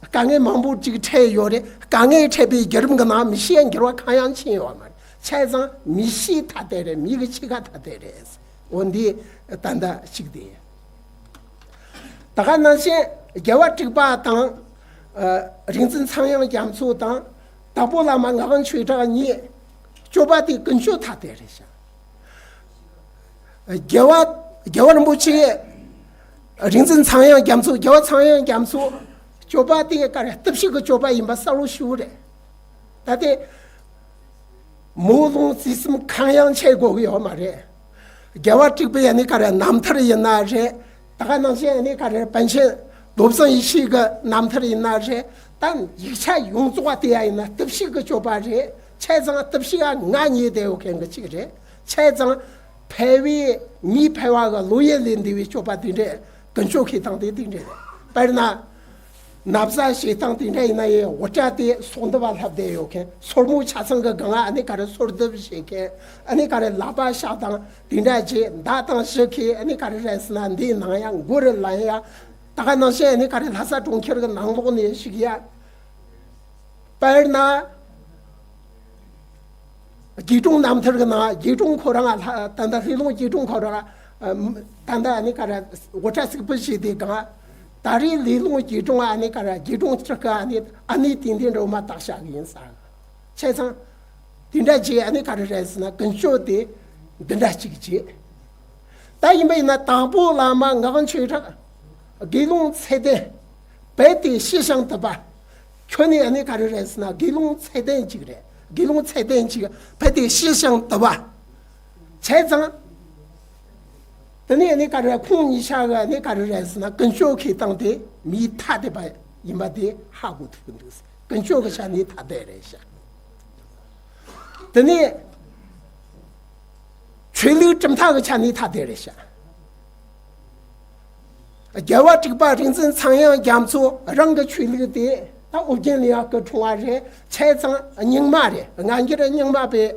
དཀའ་ངལ་མང་པོ་ཅིག་འཕྲད་ཡོད་རེད། དཀའ་ངལ་འཕྲད་པའི་བརྒྱུད་རིམ་གྱི་ནང་མི་ཤེས་འགྱུར་བ་གང་ཡང་ཕྱིན་ཡོད་མ་རེད། བྱས་ཙང་མི་ཤེས་ཐ་དད་རེད། མི་གི་ཕྱེད་ཀ་ཐ་དད་རེད། འོ་འདི་ད་ལྟ་གཅིག་དེ། ད་ག་ནང་བཞིན་རྒྱལ་བ་དྲུག་པ་དང་། ཨ། རིག་འཛིན་ཚངས་དབྱངས་རྒྱ་མཚོ་དང་། དྭགས་པོ་བླ་མ་ངག་དབང་ཆོས་གྲགས་གཉིས་སྤྱོད་པ་དེ་ཀུན་སྤྱོད་ཐ་དད་རེད་ཤག་རྒྱལ་བ་རྒྱལ་བ་རིན་པོ་ཆེ། རིག་འཛིན་ཚངས་དབྱངས་རྒྱ་མཚོ། རྒྱལ་བ་ཚངས་དབྱངས་རྒྱ་མཚོ་སྤྱོད་པ་དེ་ག་རེ། སྟོབས་ཤུགས་ཀྱི་སྤྱོད་པ་ཡིན་པ་གསལ་བོ་ཞེ་པོ་རེད། ད་དེ། མོ་ལུང་རྩིས་གསུམ་གང་ཡང་ཆད་དགོས་ཀྱི་ཡོད་མ་རེད། རྒྱལ་བ་དྲུག་པའི་ཨ་ནི་ག་རེ་རྣམ་ཐར་ཡིན་ན་རེད། ད་ག་ནང་བཞིན་ཨ་ནི་ག་རེ་པཎ་ཆེན་རྡོ་བཟང་ཡེ་ཤེས་ཀྱི་རྣམ་ཐར་ཡིན་ན་རེད། ད་ཡིག་ཆ་ཡོངས་རྫོགས་པ་དེ་ཡ་ཡིན་ན་སྟོབས་ཤུགས་ཀྱི་སྤྱོད་པ་རེད། བྱས་ཙང་སྟོབས་ཤུགས་ཨ་ང་ཉིད་དེ་ཡོད་མཁན་གྱི་གཅིག་རེད། བྱས་ཙང་ཕལ་བའི་མིའི་ཕལ་བ་གི་བློ་ཡུལ་ལས་འདས་པའི་སྤྱོད་པ་དེ་འདྲས་ཀུན་སྤྱོད་ཁེ་དང་དེ་དེ་འདྲས་རེད། དཔེར་ན། ན་བཟའ་བྱེད་སྟངས་དེ་འདྲ་ཡིན་ན་ཡང་འུར་སྒྲ་དེ་སོ་འདེབས་ལྷབ་བསྡད་ཡོད་མཁན། སོར་མོ་ཆ་ཚང་གི་སྒང་ལ་ཨ་ནི་ག་རེ་སོར་འདེབས་བྱེད་མཁན། ཨ་ནི་ག་རེ་ལག་པ་བཞག་དང་དེ་འདྲ་བྱེད། མདའ་དང་གཞུ་ཁྱེར། ཨ་ནི་ག་རེ་རེད་ཟེར་ན་འདིའི་ནང་ཡང་མགོ་རུ་ལན་ཡ། ད་ག་ནང་བཞིན་ཨ་ནི་ག་རེ་ལྷ་ས་གྲོང་ཁྱེར་གྱི་ནང་ལོགས་ནས་ཞིག་ཡ། དཔེར་ན། དགེ་སློང་རྣམ་ཐར་གྱི་ནང་དགེ་སློང་ཁོ་རང་ལ་ད་ལྟ་ལྷས་སློང་དགེ་སློང་ཁོ་རང་ད་ལྟ་ཨ་ནི་ག་རེ་འུར་སྒྲ་སིག་པོ་བྱས་དེ་གང་། ད་རེས་ལྷས་སློང་དགེ་སློང་ཨ་ནི་ག་རེ་དགེ་སློང་ཅིག་གི་ཨ་ནི་ཨ་ནི་དེ་འདྲ་འདྲ་བོ་མ་བཏགས་བཞག་གི་ཡིན་ས། བྱས་ཙང་དེ་འདྲ་བྱས་ཨ་ནི་ག་རེ་རེད་ཟེར་ན་ཀུན་སྤྱོད་དེ་འདི་འདྲ་གཅིག་བྱས། ད་ཡིན་པ་ཡིན་ན་དྭགས་པོ་བླ་མ་ངག་དབང་ཆོས་གྲགས། དགེ་སློང་ཚད་ལྡན། རྦད་དེ་ཤེས་ཤིང་དད་པ། ཁྱོད་ནི་ཨ་ནི་ག་རེ་རེད་ཟེར་ན་དགེ་སློང་ཚད་ལྡན་ཅིག་རེད། དགེ་སློང་ཚད་ལྡན་ཅིག་རྦད་དེ་ཤེས་ཤིང་དད་པ། བྱས་ཙང་། དེ་ནས་ཨ་ནི་ག་རེ་ཁོང་གཉིས་ཆ་གི་ཨ་ནི་ག་རེ་རེད་ཟེར་ན་ཀུན་སྤྱོད་ཁེ་སྟངས་དེ་མིའི་ཐ་དད་པ་ཡིན་པ་དེ་ཧ་གོ་ཐུབ་ཀྱི་འདུག་ཀུན་སྤྱོད་ཀྱི་ཆ་ནས་ཐ་དད་རེད་ཤག་དེ་ནས་ཆོས་ལུགས་གྲུབ་མཐའ་གི་ཆ་ནས་ཐ་དད་རེད་ཤག་རྒྱལ་བ་དྲུག་པ་རིག་འཛིན་ཚངས་དབྱངས་རྒྱ་མཚོ་རང་གི་ཆོས་ལུགས་དེ་ད་ཨོ་རྒྱན་ལ་ཡང་སྐུ་འཁྲུངས་པ་རེད། བྱས་ཙང་རྙིང་མ་རེད། སྔ་འགྱུར་རྙིང་མ་པས་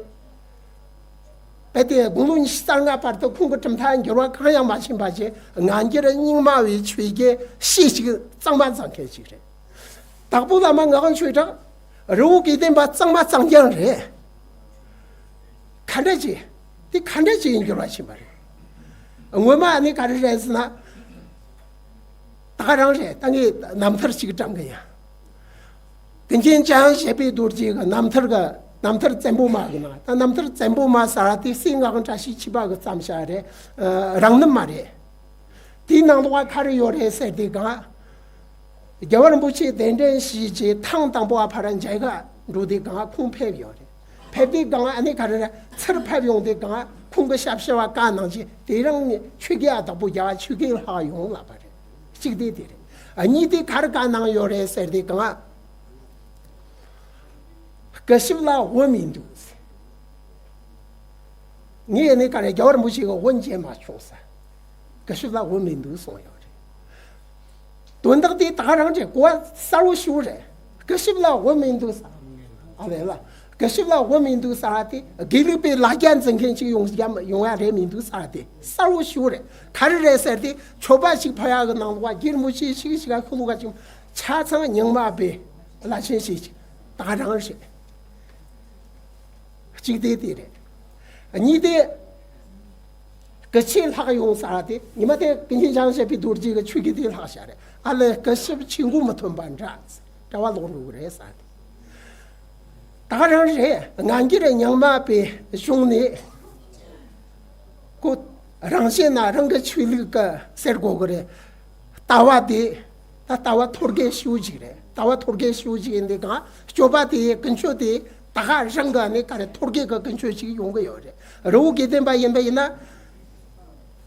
རྦད་དེ་དགུང་ལོ་ཉི་ཤུ་རྩ་ལྔ་བར་དུ་ཁོང་གི་གྲུབ་མཐའ་འགྱུར་བ་གང་ཡང་མ་ཕྱིན་པ་བྱས། སྔ་འགྱུར་རྙིང་མ་བའི་ཆོས་བརྒྱུད་ཕྱེད་ཅིག་གཙང་མ་བཟང་མཁན་ཞིག་རེད། དྭགས་པོ་བླ་མ་ངག་དབང་ཆོས་གྲགས། རི་བོ་དགེ་ལྡན་པ་གཙང་མ་གཙང་རྐྱང་རེད། ག་འདྲ་བྱས། དེ་ག་འདྲ་བྱས་འགྱུར་བ་ཕྱིན་པ་རེད། སྔོན་མ་ཨ་ནི་ག་རེ་རེད་ཟེར་ན། ད་ག་རང་རེད། ད་ངས་རྣམ་ཐར་ཞིག་བགྲང་གི་ཡིན། ཀུན་མཁྱེན་འཇམ་དབྱངས་བཞད་པའི་རྡོ་རྗེ་གི་རྣམ་ཐར་གི་རྣམ་ཐར་བཙན་པོ་མ་གི་ནང་། ད་རྣམ་ཐར་བཙན་པོ་མ་ཟེར་བ་དེ་སྲས་ངག་དབང་བཀྲ་ཤིས་འཁྱིལ་པ་གིས་བརྩམས་བཞག་རེད། ཨ། རང་རྣམ་མ་རེད། དེའི་ནང་ལོགས་ག་རེ་ཡོད་རེད་ཟེར་དུས་གང་། རྒྱལ་བ་རིན་པོ་ཆེ་གདན་འདྲེན་ཞུས་རྗེས་ཐེངས་དང་པོ་བ་ཕར་མཇལ་ག་འགྲོ་དུས་གང་ཁོང་ཕེབས་ཡོད་རེད། ཕེབས་དུས་གང་ཨ་ནི་ག་རེ་རེད། ཚུར་ཕེབས་ཡོང་དུས་གང་ཁོང་གི་ཞབས་ཕྱི་བ་བཀའ་གནང་རྗེས་དེ་རིང་ནས་ཆོས་རྒྱལ་བདག་པོ་རྒྱལ་བ་ཆོས་རྒྱལ་ལྷག་ཡོང་ལབ་པ་རེད། གཅིག་དེ་དེ་རེད། གཉིས་དེ་ག་རེ་བཀའ་གནང་ཡོད་རེད་ཟེར་དུས་གང་། སྐུ་ཞབས་ལ་འོས་མི་འདུག་ངས་ནི་ག་རེ་རྒྱལ་བ་རིན་པོ་ཆེ་གི་འོས་འཇལ་མ་བྱུང་ཟེར། སྐུ་ཞབས་ལ་འོས་མི་འདུག་གསུངས་ཡོད་རེད། དོན་དག་དེ་ད་ག་རང་རེད། གོ་བ་གསལ་བོ་ཞེ་པོ་རེད། སྐུ་ཞབས་ལ་འོས་མི་འདུག་ཟེར། ཨ་ལས་ལ། སྐུ་ཞབས་ལ་འོས་མི་འདུག་ཟེར་བ་དེ་དགེ་ལུགས་པའི་ལ་རྒྱ་འཛིན་མཁན་ཅིག་ཡོང་ཡ་ཡོང་ཡ་རེད་མི་འདུག་ཟེར་བ་དེ་གསལ་བོ་ཞེ་པོ་རེད། ག་རེ་རེད་ཟེར་དེ་མཆོད་པ་ཞིག་ཕུལ་ཡ་གི་ནང་ལོགས་རྒྱལ་རིན་པོ་ཆེ་ཞིག་ཞིག་ག་ཤོ་ལོ་ཀ་ཅིག་ཆ་ཚང་རྙིང་མ་པའི་བླ་ཆེན་ཞིག་ཅིག་ད་ག་རང་རེད། གཅིག་དེ་དེ་རེད། གཉིས་དེ། སྐུ་ཆེ་ལྷག་ཡོང་ས་དེ་ཉི་མ་དེ་ཀུན་མཁྱེན་འཇམ་དབྱངས་བཞད་པའི་རྡོ་རྗེ་གི་ཆོས་བརྒྱུད་དེ་ལྷག་བཞག་རེད། ཨ་ལས་སྐུ་ཞབས་ཆེ་མགོ་མི་ཐོན་པ་འདྲ། གྲྭ་བ་ལོག་འགྲོ་གི་རེད་ས་དེ། ད་ག་རང་རེད། སྔ་འགྱུར་རྙིང་མ་པའི་གཞུང་ནས་ཁོ་རང་བཞིན་ན་རང་གི་ཆོས་ལུགས་ཀྱི་ཟེར་དགོས་གི་རེད། ལྟ་བ་དེ། ད་ལྟ་བ་ཐོར་རྒལ་ཞེ་པོ་ཅིག་རེད། ལྟ་བ་ཐོར་རྒལ་ཞེ་པོ་ཅིག་ཡིན་དུས་གང་སྤྱོད་པ་དེ་ཀུན་སྤྱོད་དེ་ད་ག་རང་གི་ནི་ག་རེ་ཐོར་རྒལ་གི་ཀུན་སྤྱོད་ཅིག་ཡོང་གི་ཡོད་རེད། རི་བོ་དགེ་ལྡན་པ་ཡིན་པ་ཡིན་ན།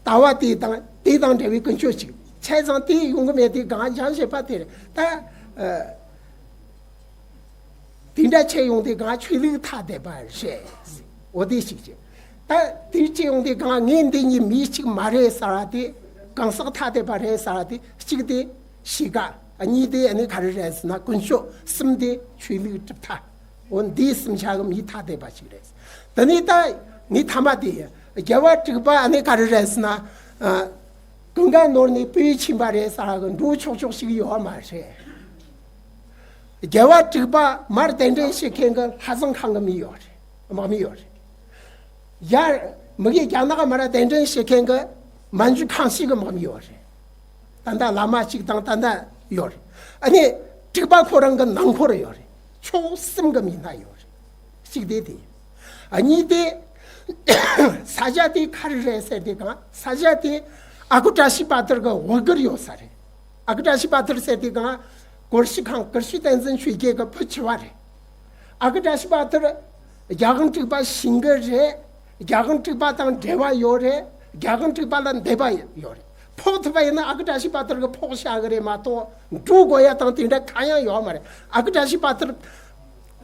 ལྟ་བ་དེ་དང་དེ་དང་འབྲེལ་བའི་ཀུན་སྤྱོད་ཅིག་བྱས་ཙང་དེ་ཡོང་གི་མེད་དུས་གང་འཇམ་དབྱངས་བཞད་པ་དེ་རེད་ད། ཨ། དེ་འདྲ་བྱས་ཡོང་དུས་གང་ཆོས་ལུགས་ཐ་དད་པ་རེད། འོ་དེ་ཞིག་བྱས། ད་དེ་བྱས་ཡོང་དུས་གང་ངས་འདི་གཉིས་མི་གཅིག་མ་རེད་ཟེར་བ་དེ་གང་ཟག་ཐ་དད་པ་རེད་ཟེར་བ་དེ་གཅིག་དེ་གཤིས་ཀ། གཉིས་དེ་ཨ་ནི་ག་རེ་རེད་ཟེར་ན་ཀུན་སྤྱོད། གསུམ་དེ་ཆོས་ལུགས་གྲུབ་མཐའ། འོ་འདི་གསུམ་ཆ་གི་མི་ཐ་དད་པ་ཞིག་རེད། དེ་ནས་ད་ངས་ཐ་མ་དེ་རྒྱལ་བ་དྲུག་པ་ཨ་ནི་ག་རེ་རེད་ཟེར་ན། ཀུན་དགའ་ནོར་ནས་བོད་ཕྱིན་པ་རེད་ཟེར་གི་འགྲོ་ཆོག་ཆོག་ཞིག་ཡོད་མ་རེད། རྒྱལ་བ་དྲུག་པ་མར་གདན་འདྲེན་བྱེད་མཁན་གྱི་ལྷ་བཟང་ཁང་གི་མི་ཡོད་རེད། དམག་མི་ཡོད་རེད། ཡར་མི་གི་རྒྱ་ནག་མར་གདན་འདྲེན་བྱེད་མཁན་གྱི་མན་ཇུ་ཁང་ཞིག་གི་དམག་མི་ཡོད་རེད། ད་ལྟ་བླ་མ་གཅིག་དང་ད་ལྟ་ཡོད་རེད། ཨ་ནི་དྲུག་པ་ཁོ་རང་གི་ནང་འཁོར་ཡོད་རེད། ཕྱོགས་གསུམ་གྱི་མི་སྣ་ཡོད་རེད། གཅིག་དེ་དེ་ཡིན། ཨ་གཉིས་དེ་ས་ཆ་དེ་ག་རེ་རེད་ཟེར་དུས་གང་ས་ཆ་དེ་ཨ་ཁུ་བཀྲ་ཤིས་པ་ཐར་གྱི་འོས་སྒེར་ཡོད་ས་རེད། ཨ་ཁུ་བཀྲ་ཤིས་པ་ཐར་ཟེར་དུས་གང་ཀུ་ཤུ་ཁང་ཀུ་ཤུ་བསྟན་འཛིན་ཆོས་རྒྱལ་གྱི་བུ་ཆེ་བ་རེད། ཨ་ཁུ་བཀྲ་ཤིས་པ་ཐར་རྒྱལ་དབང་དྲུག་པ་ཞིང་གི་རེད། རྒྱལ་དབང་དྲུག་པ་དང་འབྲེལ་བ་ཡོད་རེད། རྒྱལ་དབང་དྲུག་པ་ལ་འདོད་པ་ཡོད་རེད། ཕོག་ཐུབ་པ་ཡིན་ན་ཨ་ཁུ་བཀྲ་ཤིས་པ་ཐར་གྱིས་ཕོག་བཞག་གི་རེད་མ་གཏོགས་འགྲོ་དགོས་ཡ་དང་དེ་འདྲ་གང་ཡང་ཡོད་མ་རེད། ཨ་ཁུ་བཀྲ་ཤིས་པ་ཐར་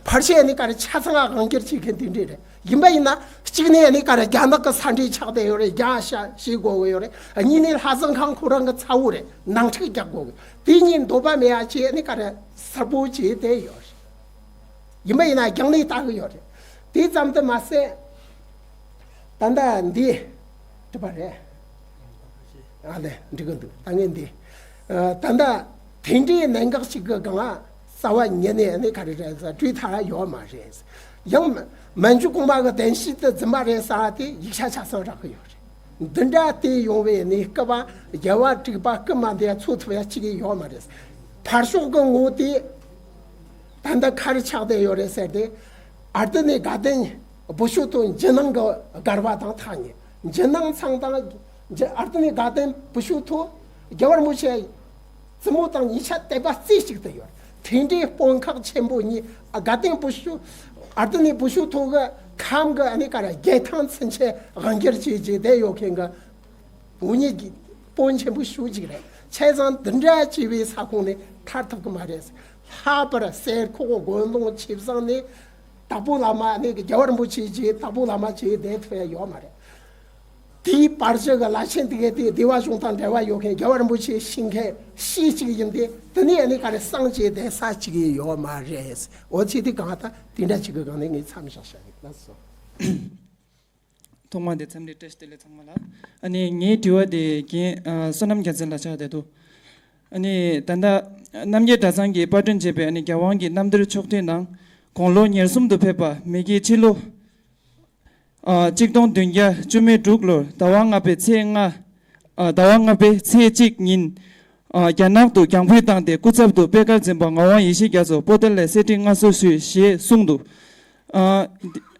ཕལ་ཆེར་ནི་ག་རེ་ཆ་ཚང་དབང་སྒྱུར་བྱེད་མཁན་དེ་འདྲས་རེད། ཡིན་པ་ཡིན་ན་གཅིག་ནས་ནི་ག་རེ་རྒྱ་ནག་གི་ས་འབྲེལ་ཆགས་བསྡད་ཡོད་རེད། རྒྱ་ཤ་བྱེད་དགོས་གི་ཡོད་རེད། གཉིས་ནས་ལྷ་བཟང་ཁང་ཁོ་རང་གི་ཚ་བོ་རེད། ནང་འཁྲུག་རྒྱག་དགོས་གི་དེ་གཉིས་འདོད་པ་མེད་ཡ་བྱས་ནི་ག་རེ་གསལ་པོ་བྱས་བསྡད་ཡོད་རེད། ཡིན་པ་ཡིན་ན་རྒྱང་ལས་ལྟ་གི་ཡོད་རེད། དེ་ཙམ་དུ་མ་ཟད། ད་ལྟ་འདི་གྲུབ་པ་རེད། ཨ་ལས་འགྲིག་གི་འདུག་ད་ངས་འདི། ཨ། ད་ལྟ་དེ་འདྲའི་གནད་འགག་ཅིག་གི་སྒང་ལ་རྩ་བ་ཉིད་ནས་ནི་ག་རེ་རེད་ཟེར་བྲིས་ཐལ་ཡོད་མ་རེད། ཡང་མན་ཇུ་གོང་མ་གི་གདན་ཞུས་དེ་རྫུན་མ་རེད་ཟེར་དེ་ཡིག་ཆ་ཆ་ཚང་རག་གི་ཡོད་རེད། འདི་འདྲ་དེ་ཡོང་བའི་གནས་སྐབས་རྒྱལ་བ་དྲུག་པ་སྐུ་མ་འདི་འཚོ་ཐུབ་ཡ་གཅིག་ཡོད་མ་རེད། ཕར་ཕྱོགས་ཀྱི་ངོ་དེ་ད་ལྟ་ག་རེ་ཆགས་བསྡད་ཡོད་རེད་ཟེར་ཏེ། ཨར་ཏི་ནི་དགའ་ལྡན་བུ་ཤུག་ཏུ་འཇིགས་སྣང་གི་སྒར་བ་དང་ཐག་ཉེ། འཇིགས་སྣང་ཚང་དང་འཇི་ཨར་ཏི་ནི་དགའ་ལྡན་བུ་ཤུག་ཏུ་རྒྱལ་བ་རིན་པོ་ཆེ་བཙུན་མོ་དང་ཉེ་ཆར་དད་པ་རྩེ་གཅིག་ཏུ་ཡོད། དེ་འདྲའི་དཔོན་ཁག་ཆེན་པོ་གཉིས་དགའ་ལྡན་བུ་ཤུག་ཨར་ཏི་ནི་བུ་ཤུག་ཏུ་གི་ཁམས་གི་ཨ་ནི་ག་རེ་རྒྱལ་ཐང་ཚུན་ཆད་དབང་སྒྱུར་བྱེད་བྱེད་བསྡད་ཡོད་མཁན་གི་འུ་གཉིས་ཀྱི་དཔོན་ཆེན་པོ་ཤུགས་གཅིག་རེད། བྱས་ཙང་འདི་འདྲ་བྱས་པའི་ས་ཁོངས་ནས་ཐར་ཐུབ་ཀྱི་མ་རེད། ལྷག་པར་གསེར་ཁོག་དགོན་ལུང་ཆེ་བཟང་ནས་དྭགས་པོ་བླ་མ་ནས་རྒྱལ་བ་རིན་པོ་ཆེ་གྱིས་དྭགས་པོ་བླ་མ་བྱས་བསྡད་ཐུབ་ཡ་ཡོད་མ་རེད། དེའི་བར་གཞི་གི་བླ་ཆེན་དེ་གས་དེ་སྡེ་བ་གཞུང་དང་འབྲེལ་བ་ཡོད་མཁན་རྒྱལ་བ་རིན་པོ་ཆེ་ཤེས་མཁན་ཤེས་གཅིག་ཡིན་ཏེ། དེ་ནས་ནི་ག་རེ་གསང་བྱས་བསྡད་ས་གཅིག་ཡོད་མ་རེད། འོ་ཚེ་དེ་གང་ལྟར་དེ་འདྲ་གཅིག་གི་སྒང་ནས་ངས་མཚམས་བཞག་བཞག་ཡིན་ལགས་སོ། ཐོག་མ་དེ་འཚམས་འདྲི་བཀྲ་ཤིས་བདེ་ལེགས་ཚང་མ་ལ། ཨ་ནི་ངའི་དྲི་བ་དེ་རྒན་ཨ་བསོད་ནམས་རྒྱལ་མཚན་ལ་ཆགས་བསྡད་འདུག་ཨ་ནི་ད་ལྟ་རྣམ་རྒྱལ་གྲྭ་ཚང་གིས་པར་སྐྲུན་བྱས་པའི་ཨ་ནི་རྒྱལ་དབང་གི་རྣམ་ཐར་ཕྱོགས་བསྡུས་ནང་དགུང་ལོ་ཉེར་གསུམ་དུ་ཕེབས་པ་མི་རྒྱའི་ཕྱི་ལོ་ཨ་གཅིག་སྟོང་བདུན་བརྒྱ་བཅུ་མེད་དྲུག་ལོར་ཟླ་བ་ལྔ་པའི་ཚེས་ལྔ་ཨ་ཟླ་བ་ལྔ་པའི་ཚེས་གཅིག་ཉིན་ཨ་རྒྱ་ནག་ཏུ་རྒྱང་འཕུར་བཏང་སྟེ་སྐུ་ཚབ་ཏུ་པད་དཀར་འཛིན་པ་ངག་དབང་ཡེ་ཤེས་རྒྱ་མཚོ་པོ་ཏཱ་ལའི་གསེར་ཁྲི་མངའ་གསོལ་ཞུས་ཞེས་གསུངས་འདུག་ཨ་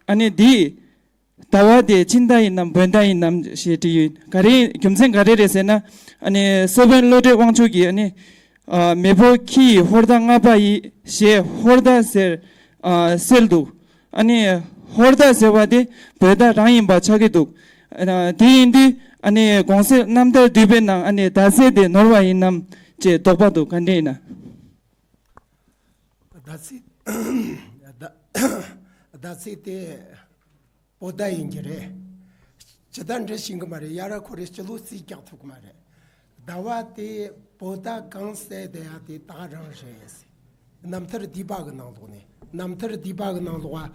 ཨ་ནི་འདིས། ཟླ་བ་དེ་ཕྱི་ཟླ་ཡིན་ནམ་བོད་ཟླ་ཡིན་ནམ་ཞེས་དྲིས་ཡོད། ག་རེ་རྒྱུ་མཚན་ག་རེ་རེད་ཟེར་ན། ཨ་ནི་སློབ་དཔོན་བློ་གྲོས་དབང་ཕྱུག་གིས་ཨ་ནི་ཨ་མེ་ཕོ་ཁྱི་ཡི་ཧོར་ཟླ་ལྔ་པ་ཡི་ཞེས་ཧོར་ཟླ་ཟེར་ཨ་གསལ་འདུག་ཨ་ནི་ཧོར་ཟླ་ཟེར་བ་དེ་བོད་ཟླ་རང་ཡིན་པ་ཆགས་ཀྱི་འདུག་ཨ་དེ་ཡིན་དུས་ཨ་ནི་གོང་གསལ་རྣམ་ཐར་བསྡུས་པའི་ནང་ཨ་ནི་ཟླ་ཚེས་དེ་ནོར་བ་ཡིན་ནམ་ཅེས་དོགས་པ་འདུག་ག་འདྲ་ཡིན་ན། ཟླ་ཚེས་ཟླ་ཟླ་ཚེས་དེ། བོད་ཟླ་ཡིན་གྱི་རེད། སྤྱི་ཟླ་འདྲ་ཤེས་ཀྱི་མ་རེད། ཡ་ར་ཁོ་རེ་སྤྱི་ལོ་རྩིས་རྒྱག་ཐུབ་ཀྱི་མ་རེད། ཟླ་བ་དེ་བོད་ཟླ་གང་གསལ་བསྡད་ཡ་དེ་ད་རང་རེད། རྣམ་ཐར་བསྡུས་པ་གི་ནང་ལོགས་ནས་རྣམ་ཐར་བསྡུས་པ་གི་ནང་ལོགས་ལ་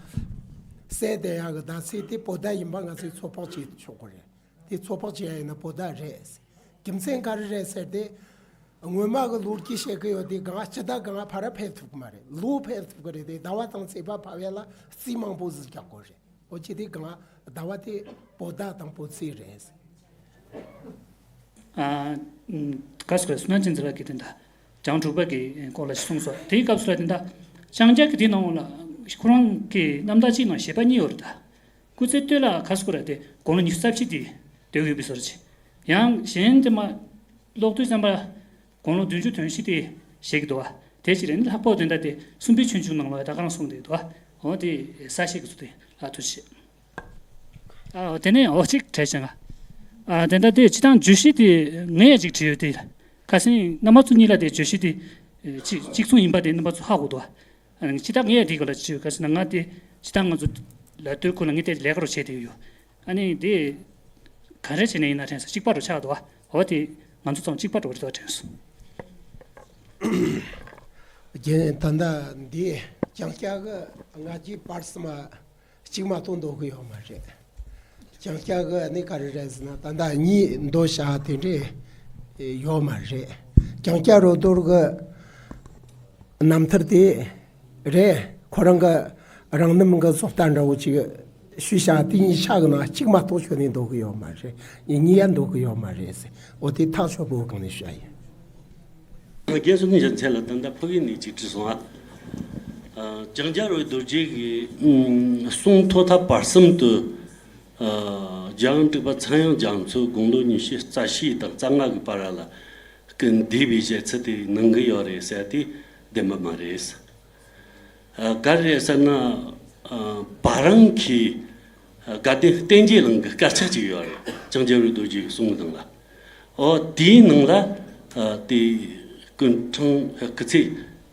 གསལ་བསྡད་ཡ་གི་ཟླ་ཚེས་དེ་བོད་ཟླ་ཡིན་པ་ང་ཚོས་ཚོད་དཔག་བྱེད་ཆོག་གི་རེད། དེ་ཚོད་དཔག་བྱེད་ཡ་ཡིན་ན་བོད་ཟླ་རེད། རྒྱུ་མཚན་ག་རེ་རེད་ཟེར་ཏེ། སྔོན་མ་གི་ལོ་རྒྱུས་བཤད་གི་ཡོད་དེ་གང་སྤྱི་ཟླ་གང་ཕར་ཕེབས་ཐུབ་ཀྱི་མ་རེད། ལོ་ཕེབས་ཐུབ་ཀྱི་རེད་དེ་ཟླ་བ་དང་ཚེས་པ་ཕབ་ཡ་ལ་རྩིས་མང་པོ་ཟིག་རྒྱག་དགོས་རེད། འོ་ཅི་དེ་གང་ཟླ་བ་དེ་བོད་ཟླ་དང་བོད་ཚེས་རེད། ཨ་ག་སོ་ག་སུ་ན་ཅན་ཛི་ལ་གི་དེ་འདྲ་བྱང་དྲུག་པ་གི་སྐོར་ལ་གསུངས་སོ། དེའི་སྐབས་སུ་ལ་དེ་འདྲ་ལྕང་སྐྱ་གི་དེ་ནང་ལ་ཁོ་རང་གི་རྣམ་ཐར་གཅིག་ནང་བཞེད་པ་གཉིས་ཡོད་རེད་ད། སྐུ་ཚེ་སྟོད་ལ་ག་སོ་ག་ར་དེ་དགུང་ལོ་ཉི་ཤུ་རྩ་བཞི་དེ་སྡོད་ཡོད་པའི་བཟོ་འདྲ་ཅིག་ཡང་གཞན་དེ་མ་ཀློག་དུས་ཙམ་པ། དགུང་ལོ་བདུན་ཅུ་དོན་བཞི་དེ་བཞེས་ཀྱི་འདུག་བ། དེ་ཅི་རེད་ནི་ལྷག་པར་དོན་དག་དེ་སུམ་པའི་ཆོས་འབྱུང་ནང་ལ་ད་ག་རང་གསུངས་བསྡད་འདུག་བ། འོ་དེ་གསལ་བཤད་ཀྱི་ཚུལ་དེ་ལ་ཐུགས་རྗེ་ཆེ། ཨ་དེ་ནས་འོ་གཅིག་དྲན་བྱུང་ང་། ཨ་དེ་འདྲ་དེ་སྤྱིར་བཏང་བརྗོད་གཞི་དེ་ངས་ཡང་གཅིག་བྲིས་ཡོད་དེ། ཁ་སང་རྣམ་པ་ཚོ་གཉིས་ལ་དེ་བརྗོད་གཞི་དེ་གཅིག་གཅིག་མཚུངས་ཡིན་པ་དེ་རྣམ་པ་ཚོ་ཧ་གོ་འདུག་བ། ཨ་ནི་སྤྱིར་བཏང་ངས་ཡང་དེའི་སྐོར་ལ་བྲིས་ཡོད། ཁ་སང་ང་དེ་སྤྱིར་བཏང་ང་ཚོ་ལ་སྟོད་ཁུལ་ལ་ངས་དེ་ལས་ཀ་རུ་བྱས་བསྡད་ཡོད། ཨ་ནི་དེ་ག་རེ་བྱས་ནས་ཡིན་ན་དྲན་སོང་། གཅིག་པ་རུ་ཆགས་འདུག་བ། འོ་དེ་ང་ཚོ་ཚང་མ་གཅིག་པ་རུ་རེད་འདུག་དྲན་སོང་། རྒན་ད་ལྟ་འདི་ལྕང་སྐྱ་གི་སྔ་རྗེས་པར་གསུམ་མ་ གཅིག་མ་གཏོགས་འདོད་གི་ཡོད་མ་རེད། ལྕང་སྐྱ་གི་ནི་ག་རེ་རེད་ཟེར་ན། ད་ལྟ་གཉིས་འདོད་བྱ་དེ་འདྲས་ཡོད་མ་རེད། ལྕང་སྐྱ་རོ་རྡོར་གི་རྣམ་ཐར་དེ་རེད། ཁོ་རང་གི་རང་རྣམ་གི་བཟོ་ལྟ་འདྲ་བོ་ཅིག་ཞུས་བྱ། དེ་གཉིས་ཆ་གི་ནང་གཅིག་མ་གཏོགས་ཁྱོན་ནས་འདོད་གི་ཡོད་མ་རེད། གཉིས་ཡང་འདོད་གི་ཡོད་མ་རེད་ཟེར། འོ་དེ་ཐག་ཆོད་པོ་གང་ནས་བཤད་ཡིན། རྒན་གསུམ་གཉིས་ཀྱི་མཚན་ལ་ད་ལྟ་ཕ་གི་ནས་ཅིག་དྲིས་སོང་ཨ། ཨ། ལྕང་སྐྱ་རོ་རྡོ་རྗེ་གི་ཨ་གསུང་ཐོག་མཐའ་བར་གསུམ་དུ། ཨ། རྒྱལ་དབང་དྲེགས་པ་ཚངས་དབྱངས་རྒྱ་མཚོ་དགུང་ལོ་ཉི་ཤུ་རྩ་བཞི་དང་རྩ་ལྔ་གི་བར་ལ་སྐུ་འདས་པའི་བཤད་ཚུལ་དེ་གནང་གི་ཡོད་རེད་ཟེར་དེ་བདེན་པ་མ་རེད། ཨ། ག་རེ་རེད་ཟེར་ན། ཨ། བ་རང་གི་ཨ་དགའ་ལྡན་བསྟན་རྒྱས་གླིང་གི་དཀར་ཆག་ཅིག་ཡོད་རེད། ལྕང་སྐྱ་རོ་རྡོ་རྗེ་གི་གསུང་གི་ནང་ལ། ཨོ་དེའི་ནང་ལ། ཨ། དེ་སྐུ་འཕྲེང་སྐུ་ཚེ་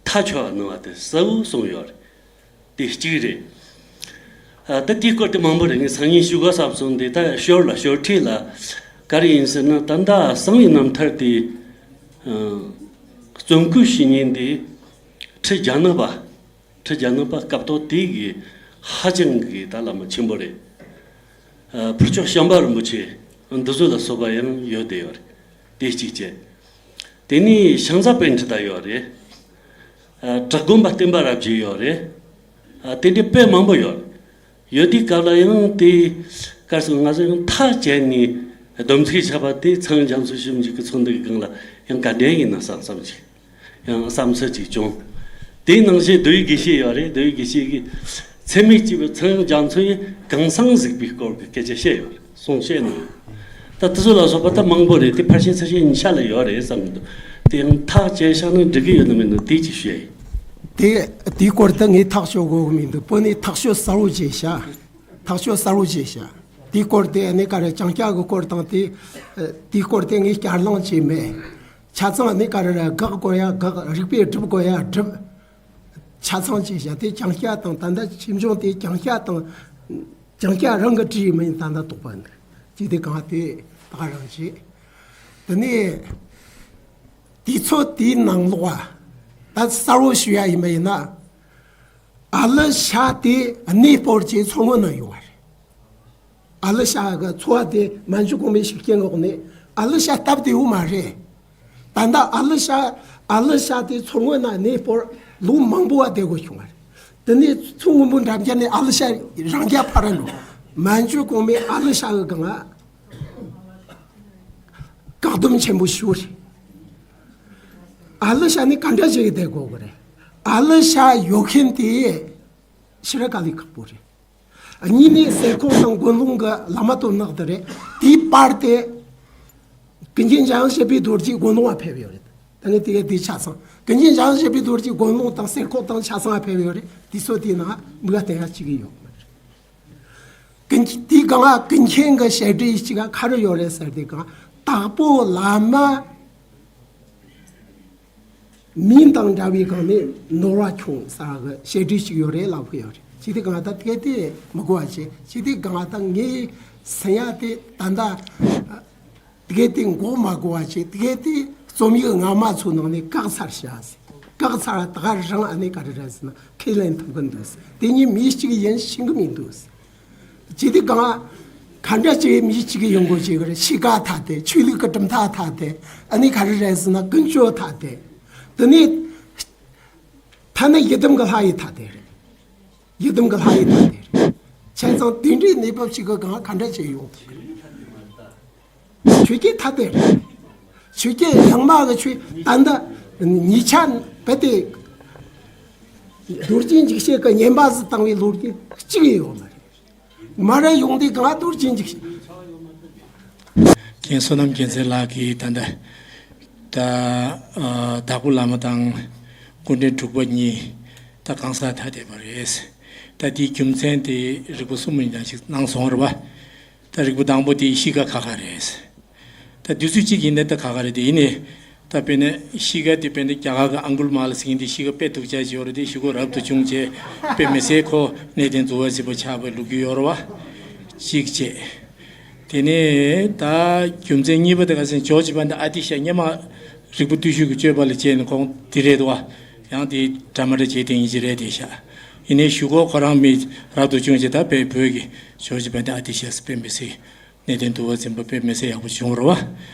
མཐའ་འཁྱོལ་བ་གནང་བ་དེ་གསལ་བོ་གསུངས་ཡོད་རེད། དེ་གཅིག་རེད། ཨ། ད་དེའི་སྐོར་དེ་མང་པོ་རེད། ངས་སང་ཉིན་ཞུ་དགོས་བསམ་སོང་། དེ་ད་ཞོར་ལ་ཞོར་འཕྲོས་ལ་ག་རེ་ཡིན་ཟེར་ན། ད་ལྟ་གསང་བའི་རྣམ་ཐར་དེ། ཨ། རྩོམ་སྐུལ་བྱེད་མཁན་དེ་ཁྲི་བརྒྱ་ནག་པ། ཁྲི་བརྒྱ་ནག་པ་སྐབས་ཐོག་དེ་གི་ཧ་ཅང་གི་ད་བླ་མ་ཆེན་པོ་རེད། ཨ། ཕུར་ལྕོག་བྱམས་པ་རིན་པོ་ཆེ་འདི་ཚོ་ལ་སོགས་པ་ཡང་ཡོད་བསྡད་ཡོད་རེད། དེ་གཅིག་བྱས། དེ་ནས་ཤང་ཛ་པཎྜི་ཏ་ཡོད་རེད། ཨ། བྲག་དགོན་པ་བསྟན་པ་རབ་རྒྱས་ཡོད་རེད། ཨ། དེ་འདྲའི་དཔེ་མང་པོ་ཡོད་རེད། ཡོད་དུས་སྐབས་ལ་ཡང་དེ་གར་སོང་ང་ཚོ་ཡང་ཐག་བཅད་ནས་སྡོམ་ཚིག་ཆགས་པ་དེ་ཚངས་རྒྱ་མཚོ་ཞིབ་འཇུག་གི་ཚོགས་འདུ་གི་སྒང་ལ་ཡང་ག་འདྲ་ཡིན་ན་བསམ་བསམ་ཅིག་ཡང་བསམ་ཚུལ་ཅིག་བྱུང་། དེའི་ནང་བཞིན་མདོ་དབུས་དགེ་བཤེས་ཡོད་རེད། མདོ་དབུས་དགེ་བཤེས་ཀྱིས་ཚད་མེད་གཅིག་པའི་ཚངས་རྒྱ་མཚོ་ཡིས་གང་ཟག་གཟིགས་པའི་སྐོར་གྱི་སྐད་ཆ་བཤད་ཡོད་རེད། གསུང་བཤད་གནང་། ད་དེ་ཚོ་ལ་སོགས་པ་ད་མང་པོ་རེད། དེ་ཕལ་ཆེར་ཚར་ཤེས་ཉིན་ཤ་ལ་ཡོད་རེད་བསམ་གི་འདུག་དེ་ཡང་ཐག་བཅད་བཞག་ན་འགྲིག་གི་ཡོད་ན་མེད་ན་དེ་ཅིག་ཤོད་ཡིན། དེ་དེའི་སྐོར་ད་ངས་ཐག་གཅོད་དགོས་གི་མི་འདུག་དཔེར་ན་ཐག་གཅོད་གསལ་བོ་བྱས་ཤག་ཐག་གཅོད་གསལ་བོ་བྱས་ཤག་དེའི་སྐོར་དེ་ཨ་ནི་ག་རེ་ལྕང་སྐྱ་གི་སྐོར་དང་དེ། དེའི་སྐོར་དེ་ངས་བསྐྱར་གླེང་བྱས་མེད། ཆ་ཚང་ཨ་ནི་ག་རེ་རེད། དགག་དགོས་ཡ་དགག་རིགས་པས་སྒྲུབ་དགོས་ཡ་སྒྲུབ། ཆ་ཚང་བྱས་ཤག་དེ་ལྕང་སྐྱ་དང་ད་ལྟ་ཁྱིམ་ཚང་དེ་ལྕང་སྐྱ་དང་། ལྕང་སྐྱ་རང་གི་བྲིས་མིན་ད་ལྟ་དོགས་པ་འདུག་ཅི་སྟེ་གང་དེ་ད་ག་རང་བྱེད། དེ་ནས་དུས་ཚོད་དེའི་ནང་ལོགས་ད་གསལ་བོ་ཞུ་ཡ་ཡིན་པ་ཡིན་ན། ཨ་ལི་ཤ་དེ་གནས་སྤོར་གྱི་མཚོ་སྔོན་ན་ཡོང་བ་རེད། ཨ་ལི་ཤ་གི་ཚོ་བ་དེ་མན་ཇུ་གོང་མའི་ཤུགས་རྐྱེན་འོག་ནས་ཨ་ལི་ཤ་སྟབས་བདེ་བོ་མ་རེད། ད་ལྟ་ཨ་ལི་ཤ་ཨ་ལི་ཤ་དེ་མཚོ་སྔོན་ན་གནས་སྤོར་ལོ་མང་པོ་བ་བསྡད་དགོས་བྱུང་བ་རེད། དེ་ནས་མཚོ་སྔོན་པོ་འགྲམ་རྒྱབ་ནས་ཨ་ལི་ཤ་རང་རྒྱ་ཕར་འགྲོ། མན་ཇུ་གོང་མའི་ཨ་ལི་ཤ་གི་སྒང་ལ་བཀག་སྡོམ་ཆེན་པོ་ཞུ་རེད། ཨ་ལི་ཤ་ནི་ག་འདྲ་བྱེད་ཀྱི་བསྡད་དགོས་གི་རེད། ཨ་ལི་ཤ་ཡོད་མཁན་དེ་ཕྱིར་དཀའ་ལས་ཁག་པོ་རེད། གཉིས་ནས་གསེར་ཁོག་དང་དགོན་ལུང་གི་བླ་མ་དོན་གནང་དེ་རེད། དེའི་པར་དེ་ཀུན་མཁྱེན་འཇམ་དབྱངས་བཞད་པའི་རྡོ་རྗེ་དགོན་ལུང་ལ་ཕེབས་ཡོད་རེད། ད་ངས་དེ་ག་དེ་ཆ་ཚང་ཀུན་མཁྱེན་འཇམ་དབྱངས་བཞད་པའི་རྡོ་རྗེ་དགོན་ལུང་དང་གསེར་ཁོག་དང་ཆ་ཚང་ལ་ཕེབས་ཡོད་རེད། དེ་ཚོ་དེའི་ནང་མིག་ལ་བསྟན་ཡ་གཅིག་གི་ཡོད་མ་རེད། ཀུན་དེའི་སྒང་ལ་ཀུན་མཁྱེན་གྱི་བཤད་གྲྭའི་གཅིག་ག་ག་རེ་ཡོད་རེད་ཟེར་དེ་སྒང་དྭགས་པོ་བླ་མ། མིང་དང་འདྲ་བའི་སྒང་ནས་ནོར་བ་ཁྱོངས་ས་གི་བཤད་སྒྲོས་ཤིག་ཡོད་རེད་ལབ་གི་ཡོད་རེད། ཅི་སྟེ་གང་ལྟར་དེ་ག་དེ་མི་གོ་བ་བྱེད། ཅི་སྟེ་གང་ལྟར་ངའི་སེམས་ཡ་དེ་ད་ལྟ་དེ་ག་དེ་མགོ་མ་གོ་བ་བྱེད། དེ་ག་དེ་རྩོམ་ཡིག་སྔ་མ་ཚོའི་ནང་ནས་བཀག་ཚར་ཤག་ཟེར། བཀག་ཚར་ད་ག་རང་ཨ་ནི་ག་རེ་རེད་ཟེར་ན་ཁས་ལེན་ཐུབ་གི་འདུག་ཟེར། དེ་གཉིས་མི་གཅིག་ཡིན་ཤེས་གི་མི་འདུག་ཟེར། ཅི་སྟེ་གང་ག་འདྲ་བྱས་མི་གཅིག་གི་ཡོང་སྒོ་བྱེད་གི་རེད། གཤིས་ཀ་ཐ་དད། ཆོས་ལུགས་ཀྱི་གྲུབ་མཐའ་ཐ་དད། ཨ་ནི་ག་རེ་རེད་ཟེར་ན་ཀུན་སྤྱོད་ཐ་དད། དེ་ནས་ཐ་ན་ཡི་དམ་གྱི་ལྷ་ཡི་ཐ་དད་རེད། ཡི་དམ་གྱི་ལྷ་ཡི་ཐ་དད་རེད། བྱས་ཙང་དེ་འདྲའི་གནས་བབ་ཞིག་གི་སྒང་ག་འདྲ་བྱས་ཡོང་ཐུབ་གི་རེད། ཆོས་ཀྱི་ཐ་དད་རེད། ཆོས་ཀྱི་ཡང་མ་གི་ཆོས་ད་ལྟ་ཉིད་ཆ་བས་ཏེ་རྡོ་རྗེ་འཇིགས་བྱེད་ཀྱི་བསྙེན་པ་ཟིག་བཏང་བའི་ལོ་རྒྱུས་གཅིག་ཡོད་མ་རེད། མ་རེད་ཡོང་དུས་གང་རྡོ་རྗེ་འཇིགས་བྱེད། རྒན་བསོད་ནམས་རྒྱལ་མཚན་ལགས་ཀྱིས་ད་ལྟ་ད་ཨ་དྭགས་པོ་བླ་མ་དང་སྐུ་ཕྲེང་དྲུག་པ་གཉིས་ད་གང་ཟག་ཐ་དད་པ་རེད། ད་དེའི་རྒྱུ་མཚན་དེ་རིགས་པ་གསུམ་ཡིན་ན་ཞིག་གནང་སོང་རེད་བ། ད་རིགས་པ་དང་པོ་དེ་གཤིས་ཀ་ཁག་ཁག་རེད། ད་དུས་ཚོད་གཅིག་ཡིན་ན་ད་ཁག་ཁག་རེད། དེ་ཡིན་ནའི་ད་དཔེར་ན་གཤིས་ཀ་དེ་དཔེར་ན་རྒྱ་གར་གྱི་ཨང་གུལ་མ་ལ་ཟེར་མཁན་དེ་གཤིས་ཀ་དཔེ་སྡུག་ཅག་ཅིག་ཡོད་རེད། དེ་གཞུག་གུ་རབ་ཏུ་བྱུང་བྱས་དཔེ་མི་སྲིད་ཁོ་གནས་བརྟན་འཛོལ་བ་ཟེར་བ་ཆགས་པའི་ལོ་རྒྱུས་ཡོད་རེད་བ། གཅིག་བྱས། དེ་ནས་ད་རྒྱུ་མཚན་གཉིས་པ་དེ་ག་ཟེར་ན་ཇོ་བོ་རྗེ་དཔལ་ལྡན་ཨ་ཏི་ཤ་སྙེ་མ་རིག་པ་བརྟུལ་ཞུགས་ཀྱི་སྤྱོད་པ་ལ་བྱས་ནས་ཁོང་དེ་རེད་དོ། ཡང་དེ་འདྲ་མ་འདྲ་བྱས་དེ་ཡིན་གྱི་རེད་དེ་ཤག་ཡིན་ནའི་གཞུག་གུ་ཁོ་རང་མི་རབ་ཏུ་བྱུང་རྗེས་ད་དཔེ་བོད་ཀྱི་ཇོརྗ་བན་དེ་ཨ་ཏི་ཤས་དཔེ་མི་སྲིད་གནད་དོན་འདུ་བ་འཛིན་པ་དཔེ་མི་སྲིད་ཡག་པོ་བྱུང་བ་རེད་བ།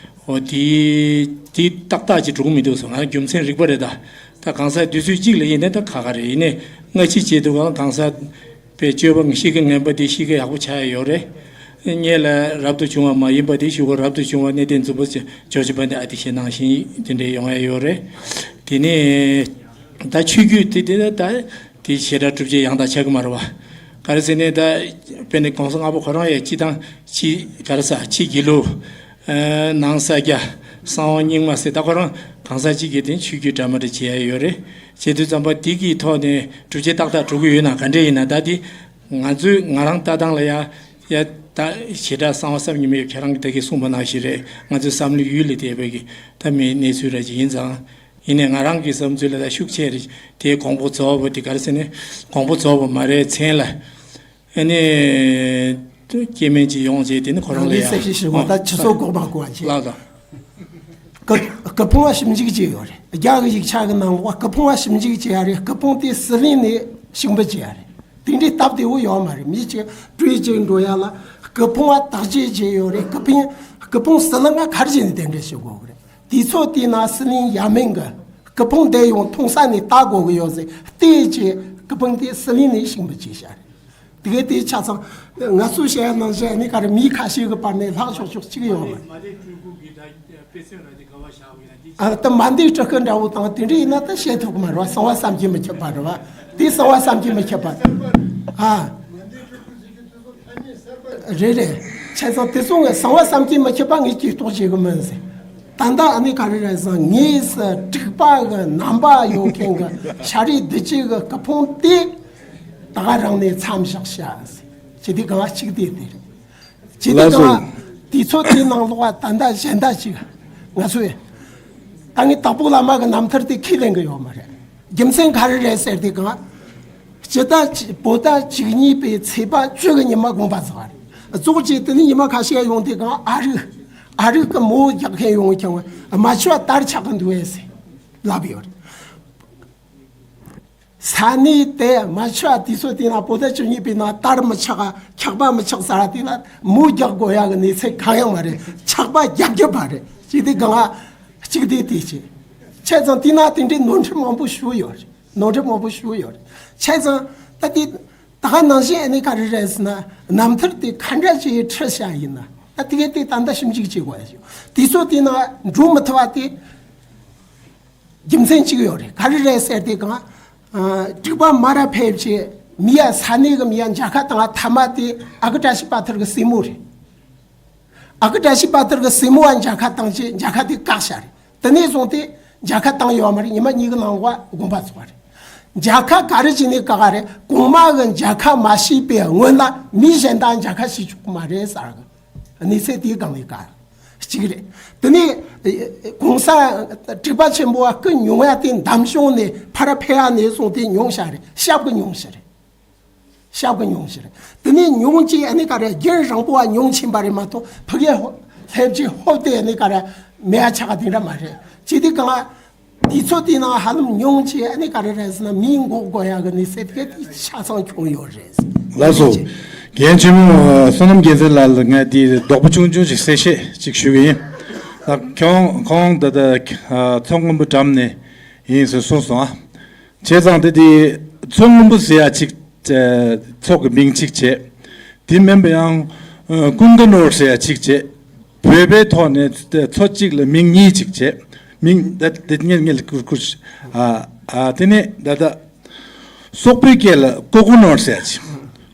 འོ་དེ་དེ་ཏག་ཏག་ཅིག་འགྲོ་གི་མི་འདུག་སོང་། ང་རྒྱུ་མཚན་རིག་པ་རེད་ད། ད་གང་ཟག་དུས་ཚོད་གཅིག་ལ་ཡིན་ནའི་ད་ཁ་ཁ་རེད། ཡིན་ནའི་སྔ་ཕྱི་བྱེད་དུས་གང་གང་ཟག་པའི་སྤྱོད་པ་གཤིས་ཀ་ངན་པ་དེ་གཤིས་ཀ་ཡག་པོ་ཆགས་ཡ་ཡོད་རེད། སྔོན་ལ་རབ་ཏུ་བྱུང་བ་མ་ཡིན་པ་དེ་གཞུག་གུ་རབ་ཏུ་བྱུང་བ་གནད་དོན་འཛིན་པ་ཇོརྗ་བན་དེ་ཨ་ཏི་ཤས་ནང་བཞིན་དེ་འདྲའི་ཡོང་ཡ་ཡོད་རེད། དེ་ནས་ད་ཆོས་བརྒྱུད་དེ་དེ་ད་དེ་བྱེ་བྲག་སྒྲུབ་བྱེད་ཡང་དག་ཆགས་ཀྱི་མ་རེད་བ། ག་རེ་ཟེར་ནས་ད་དཔེར་ན་གོང་ས་ལྔ་པ་ཁོ་རང་ཡང་སྤྱི་དང་སྤྱི་ག་རེ་ཟ་ཕྱི་དགེ་ལུགས། ནང་ས་སྐྱ། གསང་བ་རྙིང་མ་ཟེར་ད་ཁོ་རང་གང་ཟག་གཅིག་གིས་དེ་ཆོས་བརྒྱུད་འདྲ་མི་འདྲ་བྱེད་ཡ་ཡོད་རེད། བྱེད་དུས་ཙམ་པ་དེ་གི་ཐོག་ནས་སྒྲུབ་བྱེད་ཏག་ཏག་འགྲོ་གི་ཡོད་ན་ག་འདྲ་ཡིན་ན་ད་དེ་ང་ཚོས་ང་རང་ལྟ་སྟངས་ལ་ཡ་ཡ་ད་བྱེ་བྲག་གསང་བ་བསམ་གྱིས་མི་ཁྱོད་རང་གིས་ད་གིན་གསུངས་པ་ནང་བཞིན་རེད། ང་ཚོའི་བསམ་བློའི་ཡུལ་ལས་འདས་པའི་གི་ད་མིའི་གནས་ཚུལ་ར་ཅིག་ཡིན་ཙང་། ཡིན་ནའི་ང་རང་གི་བསམ་ཚུལ་ལ་ད་ཤུགས་ཆེ་རེད་དེ་དགོངས་པ་རྫོགས་པ་དེ་ག་རེ་ཟེར་ནས་དགོངས་པ་རྫོགས་པ་མ་རེད་མཚན་ལ། ཨ་ནི། སྐྱེ་དམན་ཅིག་ཡོང་རྗེས་དེ་ནི་ཁོ་རང་ལ་ཡ། གསལ་བཤད་ཞུ་བ་ད་ཁྱི་སོ་གོག་མ་གོ་བ་ཅིག་ལགས་དང་། སྐུ་སྐུ་ཕུང་བ་ཞིབ་འཇུག་བྱས་ཡོད་རེད། རྒྱ་གི་ཡིག་ཆ་གི་ནང་ལོགས་སྐུ་ཕུང་བ་ཞིབ་འཇུག་བྱས་ཡ་རེད། སྐུ་ཕུང་དེ་ཟི་ལིང་ནས་ཞིབ་འཇུག་བྱས་ཡ་རེད། དེ་འདྲའི་སྟབས་བདེ་བོ་ཡོད་མ་རེད། མི་གཅིག་སྤྲོས་གཅིག་འགྲོ་ཡ་ལ་སྐུ་ཕུང་བ་བརྟག་དཔྱད་བྱས་ཡོད་རེད། སྐུ་ཕུང་སྐུ་ཕུང་ཟི་ལིང་ང་ག་རེ་བྱས་ནས་གདན་འདྲེན་བྱེད་དགོས་གི་རེད། དུས་ཚོད་དེ་ན་ཟི་ལིང་ཡ་མེན་གི་སྐུ་ཕུང་དེ་ཡང་མཐོང་ས་ནས་ལྟ་དགོས་གི་ཡོད་ཟེར། བལྟས་རྗེས་སྐུ་ཕུང་དེ་ཟི་ལིང་ནས་ཞིབ་འཇུག་བྱས་ཤག་རེད། དེ་གའི་དེ་ཆ་ཚང་ང་ཚོས་བཤད་ཡ་ནང་བཞིན་ནི་ག་རེ་མི་ཁ་ཤས་ཀྱི་བར་ནས་ལྷག་ཆོག་ཆོག་གཅིག་ཡོད་མ་རེད། ཨ་ད་མ་འདི་སྤྲུལ་སྐུ་འདྲ་བོ་དང་དེ་འདྲ་ཡིན་ན་ད་བཤད་ཐུབ་ཀྱི་མ་རེད་བ། གསང་བ་བསམ་གྱིས་མི་ཁྱབ་པ་རེད་བ། དེ་གསང་བ་བསམ་གྱིས་མི་ཁྱབ་པ། ཨ། རེད་རེད། བྱས་ཙང་དེ་ཚོ་ངས་གསང་བ་བསམ་གྱིས་མི་ཁྱབ་པ་ངས་ཇུས་གཏོགས་བྱེད་གི་མིན་ཟེར། ད་ལྟ་ཨ་ནི་ག་རེ་རེད་ཟེར་ན་ངས་ཟེར་དྲེགས་པ་གི་རྣམ་པ་ཡོད་མཁན་གི་ཤ་རུས་གདུལ་བྱའི་གི་སྐུ་ཕུང་དེ་ད་ག་རང་ནས་མཚམས་བཞག་ཤག་ཟེར། ཇི་སྟེ་གང་གཅིག་དེ་དེ་རེད། ཇི་སྟེ་ལགས་སོ། གང་དུས་ཚོད་དེའི་ནང་ལོགས་ད་ལྟ་གཞན་དག་ཅིག་ང་ཚོས་ད་ངས་དྭགས་པོ་བླ་མ་གི་རྣམ་ཐར་དེ་ཁས་ལེན་གི་ཡོད་མ་རེད། རྒྱུ་མཚན་ག་རེ་རེད་ཟེར་དུས་གང་། སྤྱི་ཟླ་བཅུ་བོད་ཟླ་བཅུ་གཉིས་པའི་ཚེས་པ་བཅུ་གི་ཉི་མ་དགོངས་པ་རྫོགས་པ་རེད། རྫོགས་རྗེས་དེ་ནས་ཉི་མ་ཁ་ཤས་ཡོང་དུས་གང་ཨ་རིག་ཨ་རིག་གི་མོ་རྒྱག་མཁན་ཡོང་ཀྱང་། རྨ་ཆུ་བ་དར་ཆག་གི་འདུག་ཨེ་ཟེར་ལབ་ཡོད་རེད། ས་གནས་དེ་རྨ་ཆུ་བ་དུས་ཚོད་དེ་ན་བོད་ཟླ་བཅུ་གཉིས་པའི་ནང་དར་མི་ཆག་ཆག་པ་མི་ཆག་ཟེར་དུས་ན་མོ་རྒྱག་དགོས་ཡག་གི་གནས་ཚུལ་གང་ཡང་མ་རེད། ཆག་པ་རྒྱག་རྒྱུ་མ་རེད། ཅི་སྟེ་གང་ཨ་གཅིག་དེ་དེ་བྱེད། བྱས་ཙང་དེ་ན་དེ་འདྲའི་ནོར་འཁྲུལ་མང་པོ་ཞུགས་ཡོད་རེད། ནོར་འཁྲུལ་མང་པོ་ཞུགས་ཡོད་རེད། བྱས་ཙང་ད་དེ་ད་ག་ནང་བཞིན་ཨ་ནི་ག་རེ་རེད་ཟེར་ན་རྣམ་ཐར་དེ་ག་འདྲ་ཅིག་ཁྲིད་བྱ་ཡིན་ན་ད་དེ་གའི་དེ་ད་ལྟ་ཞིབ་འཇུག་བྱེད་དགོས་ཡ་ཞིག་དུས་ཚོད་དེ་ན་འགྲོ་མི་ཐུབ་པ་དེ་རྒྱུ་མཚན་གཅིག་ཡོད་རེད། ག་རེ་རེད་ཟེར་དེ་གང་། དྲེགས་པ་མ་ར་ཕེབས་ཀྱི་མི་ཡ་ས་གནས་ཀྱི་མི་ཡ་མཇལ་ཁ་བཏང་ཐ་མ་དེ་ཨ་ཁུ་བཀྲ་ཤིས་དཔའ་ཐུལ་གྱི་སྲས་མོ་རེད། ཨ་ཁུ་བཀྲ་ཤིས་དཔའ་ཐུལ་གྱི་སྲས་མོ་བ་མཇལ་ཁ་བཏང་རྗེས་མཇལ་ཁ་དེ་བཀག་བཞག་རེད། དེ་ནས་བཟུང་སྟེ་མཇལ་ཁ་བཏང་ཡོད་མ་རེད། ཉི་མ་གཉིས་ཀྱི་ནང་ལ་དགོངས་པ་རྫོགས་པ་རེད། མཇལ་ཁ་ག་རེ་བྱས་ནས་བཀག་ག་རེད། གོང་མ་གི་མཇལ་ཁ་མ་ཞུས་པའི་སྔོན་ལ་མི་གཞན་དག་མཇལ་ཁ་ཞུ་ཆོག་གི་མ་རེད་ཟེར་གི་གནས་ཚུལ་དེའི་སྒང་ནས་བཀག་གཅིག་རེད། དེ་ནས་གོང་ས་དྲེགས་པ་ཆེན་པོ་བ་སྐུ་མྱོང་ཡ་དེ་འདམ་གཞུང་ནས་ཕར་ཕེབས་ཡ་ནས་བཟུང་སྟེ་མྱོང་བཞག་རེད། ཞབས་ཀྱིས་མྱོང་ཞིག་རེད། ཞབས་ཀྱིས་མྱོང་ཞིག་རེད། དེ་ནས་མྱོང་ཅིག་ཨ་ནི་ག་རེ་རྒྱུན་རིང་པོ་བ་མྱོང་ཕྱིན་པ་རེད་མ་གཏོགས་ཕ་གིའི་ལྷས་བྱིན་ཧོབ་སྟེ་ཨ་ནི་ག་རེ་མེད་ཡ་ཆགས་ག་དེ་འདྲ་མ་རེད། ཅི་སྟེ་གང་དུས་ཚོད་དེའི་ནང་ཧ་ལམ་ཉུང་ཆེ་ཨ་ནི་ག་རེ་རེད་ཟེར་ན་མིའི་མགོ་སྒུར་ཡག་གི་གནས་ཚུལ་དེ་ཆ་ཚང་བྱུང་ཡོད་རེད། ལགས་སོ། རྒན་ཆེན་མོ་བསོད་ནམས་རྒྱལ་མཚན་ལགས་ལ་ངས་དེ་རྡོག་པོ་ཆུང་ཆུང་ཞིག་གསལ་བཤད་ཅིག་ཞུ་གི་ཡིན། ད་ཁྱོད་ཁོང་ད་ལྟ་མཚོ་སྔོན་པོ་འགྲམ་ནས་ཡིན་ཟེར་གསུངས་སོང་ཨ། བྱས་ཙང་དེ་དེ་མཚོ་སྔོན་པོ་ཟེར་ཡ་ཅིག་མཚོ་གི་མིང་གཅིག་བྱས། དེ་མིན་པ་ཡང་ཀུན་དགའ་ནོར་ཟེར་ཡ་གཅིག་བྱས། བོད་པའི་ཐོག་ནས་མཚོ་གཅིག་ལ་མིང་གཉིས་ཅིག་བྱས། མིང་ད་དེ་ངེད་ངེད་ལ་ཁུར་ཁུར་ཨ་ཨ་དེ་ནས་ད་ལྟ་སོག་པོའི་སྐད་ལ་ཀོ་ཀོ་ནོར་ཟེར་ཡ་ཅིག་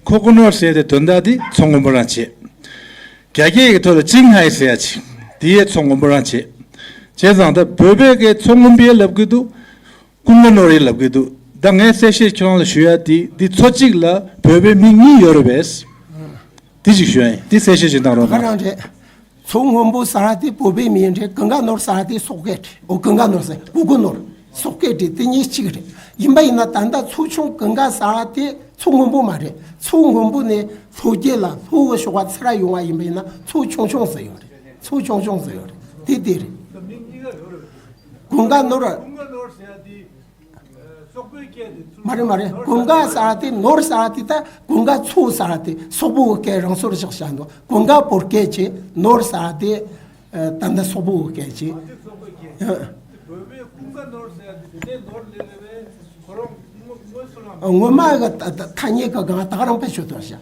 ཀོ་ཀོ་ནོར་ཟེར་ཡ་དེ་དོན་དག་དེ་མཚོ་སྔོན་པོ་རང་བྱས། རྒྱ་སྐད་ཀྱི་ཐོག་ལ་ཅིང་ཧའེ་ཟེར་ཡ་ཅིག་དེ་ཡས་མཚོ་སྔོན་པོ་རང་བྱས། བྱས་ཙང་ད་བོད་པའི་སྐད་མཚོ་སྔོན་པོའི་ལབ་གི་འདུག་ཀུན་དགའ་ནོར་ཡིན་ལབ་ཀྱི་འདུག་ད་ངས་གསལ་བཤད་ཁྱོད་རང་ལ་ཞུ་ཡ་དེ་འདི་མཚོ་གཅིག་ལ་བོད་པའི་མིང་གཉིས་ཡོད་རེད་པས། དེ་ཅིག་ཞུ་ཡ་ཡིན། དེ་གསལ་བཤད་ཅིག་གནང་རོགས་ག་གནང་། རང་རེད། མཚོ་སྔོན་པོ་ཟེར་བ་དེ་བོད་པའི་མིང་རེད། ཀུན་དགའ་ནོར་ཟེར་བ་དེ་སོག་སྐད་རེད། འོ་ཀུན་དགའ་ནོར་ཟེར་ཀུ་ཀུ་ནོར་སོག་སྐད་རེད། དེ་གཉིས་གཅིག་རེད། ཡིན་པ་ཡིན་ན་ད་ལྟ་མཚོ་ཆུང་ཀུན་དགའ་ཟེར་བ་དེ་མཚོ་སྔོན་པོ་མ་རེད། མཚོ་སྔོན་པོ་ནས་ལྷོ་རྒྱུད་ལ་ལྷོ་གི་ཕྱོགས་པ་ཚུར་ཡོང་བ་ཡིན་པ་ཡིན་ན་མཚོ་ཆུང་ཆུང་ཟེར་ཡོད་རེད། མཚོ་ཆུང་ཆུང་ཟེར་ཡོད་རེད། དེ་དེ་རེད། ཀུན་དགའ་ནོར། མ་རེད་མ་རེད། ཀུན་དགའ་ཟེར་དེ་ནོར་ཟེར་དེ་ད་ཀུན་དགའ་མཚོ་ཟེར་དེ་སོག་པོའི་སྐད་རང་སོར་བཞག་བཞག་འདུག་ཀུན་དགའ་བོད་སྐད་ཀྱི་ནོར་ཟེར་དེ་ད་ལྟ་སོག་པོའི་སྐད་ཀྱི། ངོ་མ་གི་ཐ་སྙད་གི་སྒང་ད་ག་རང་བེད་སྤྱོད་བཏང་ཤག་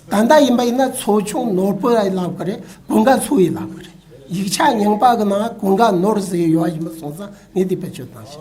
ད་ལྟ་ཡིན་པ་ཡིན་ན་མཚོ་ཆུང་ནོར་བུ་ཡི་ལབ་གི་རེད། ཀུན་དགའ་མཚོ་ཡི་ལབ་གི་རེད། ཡིག་ཆ་རྙིང་པ་གི་ནང་ཀུན་དགའ་ནོར་ཟེར་ཡོད་ཡིན་པ་སོང་ཙང་ངས་དེ་བེད་སྤྱོད་བཏང་ཤག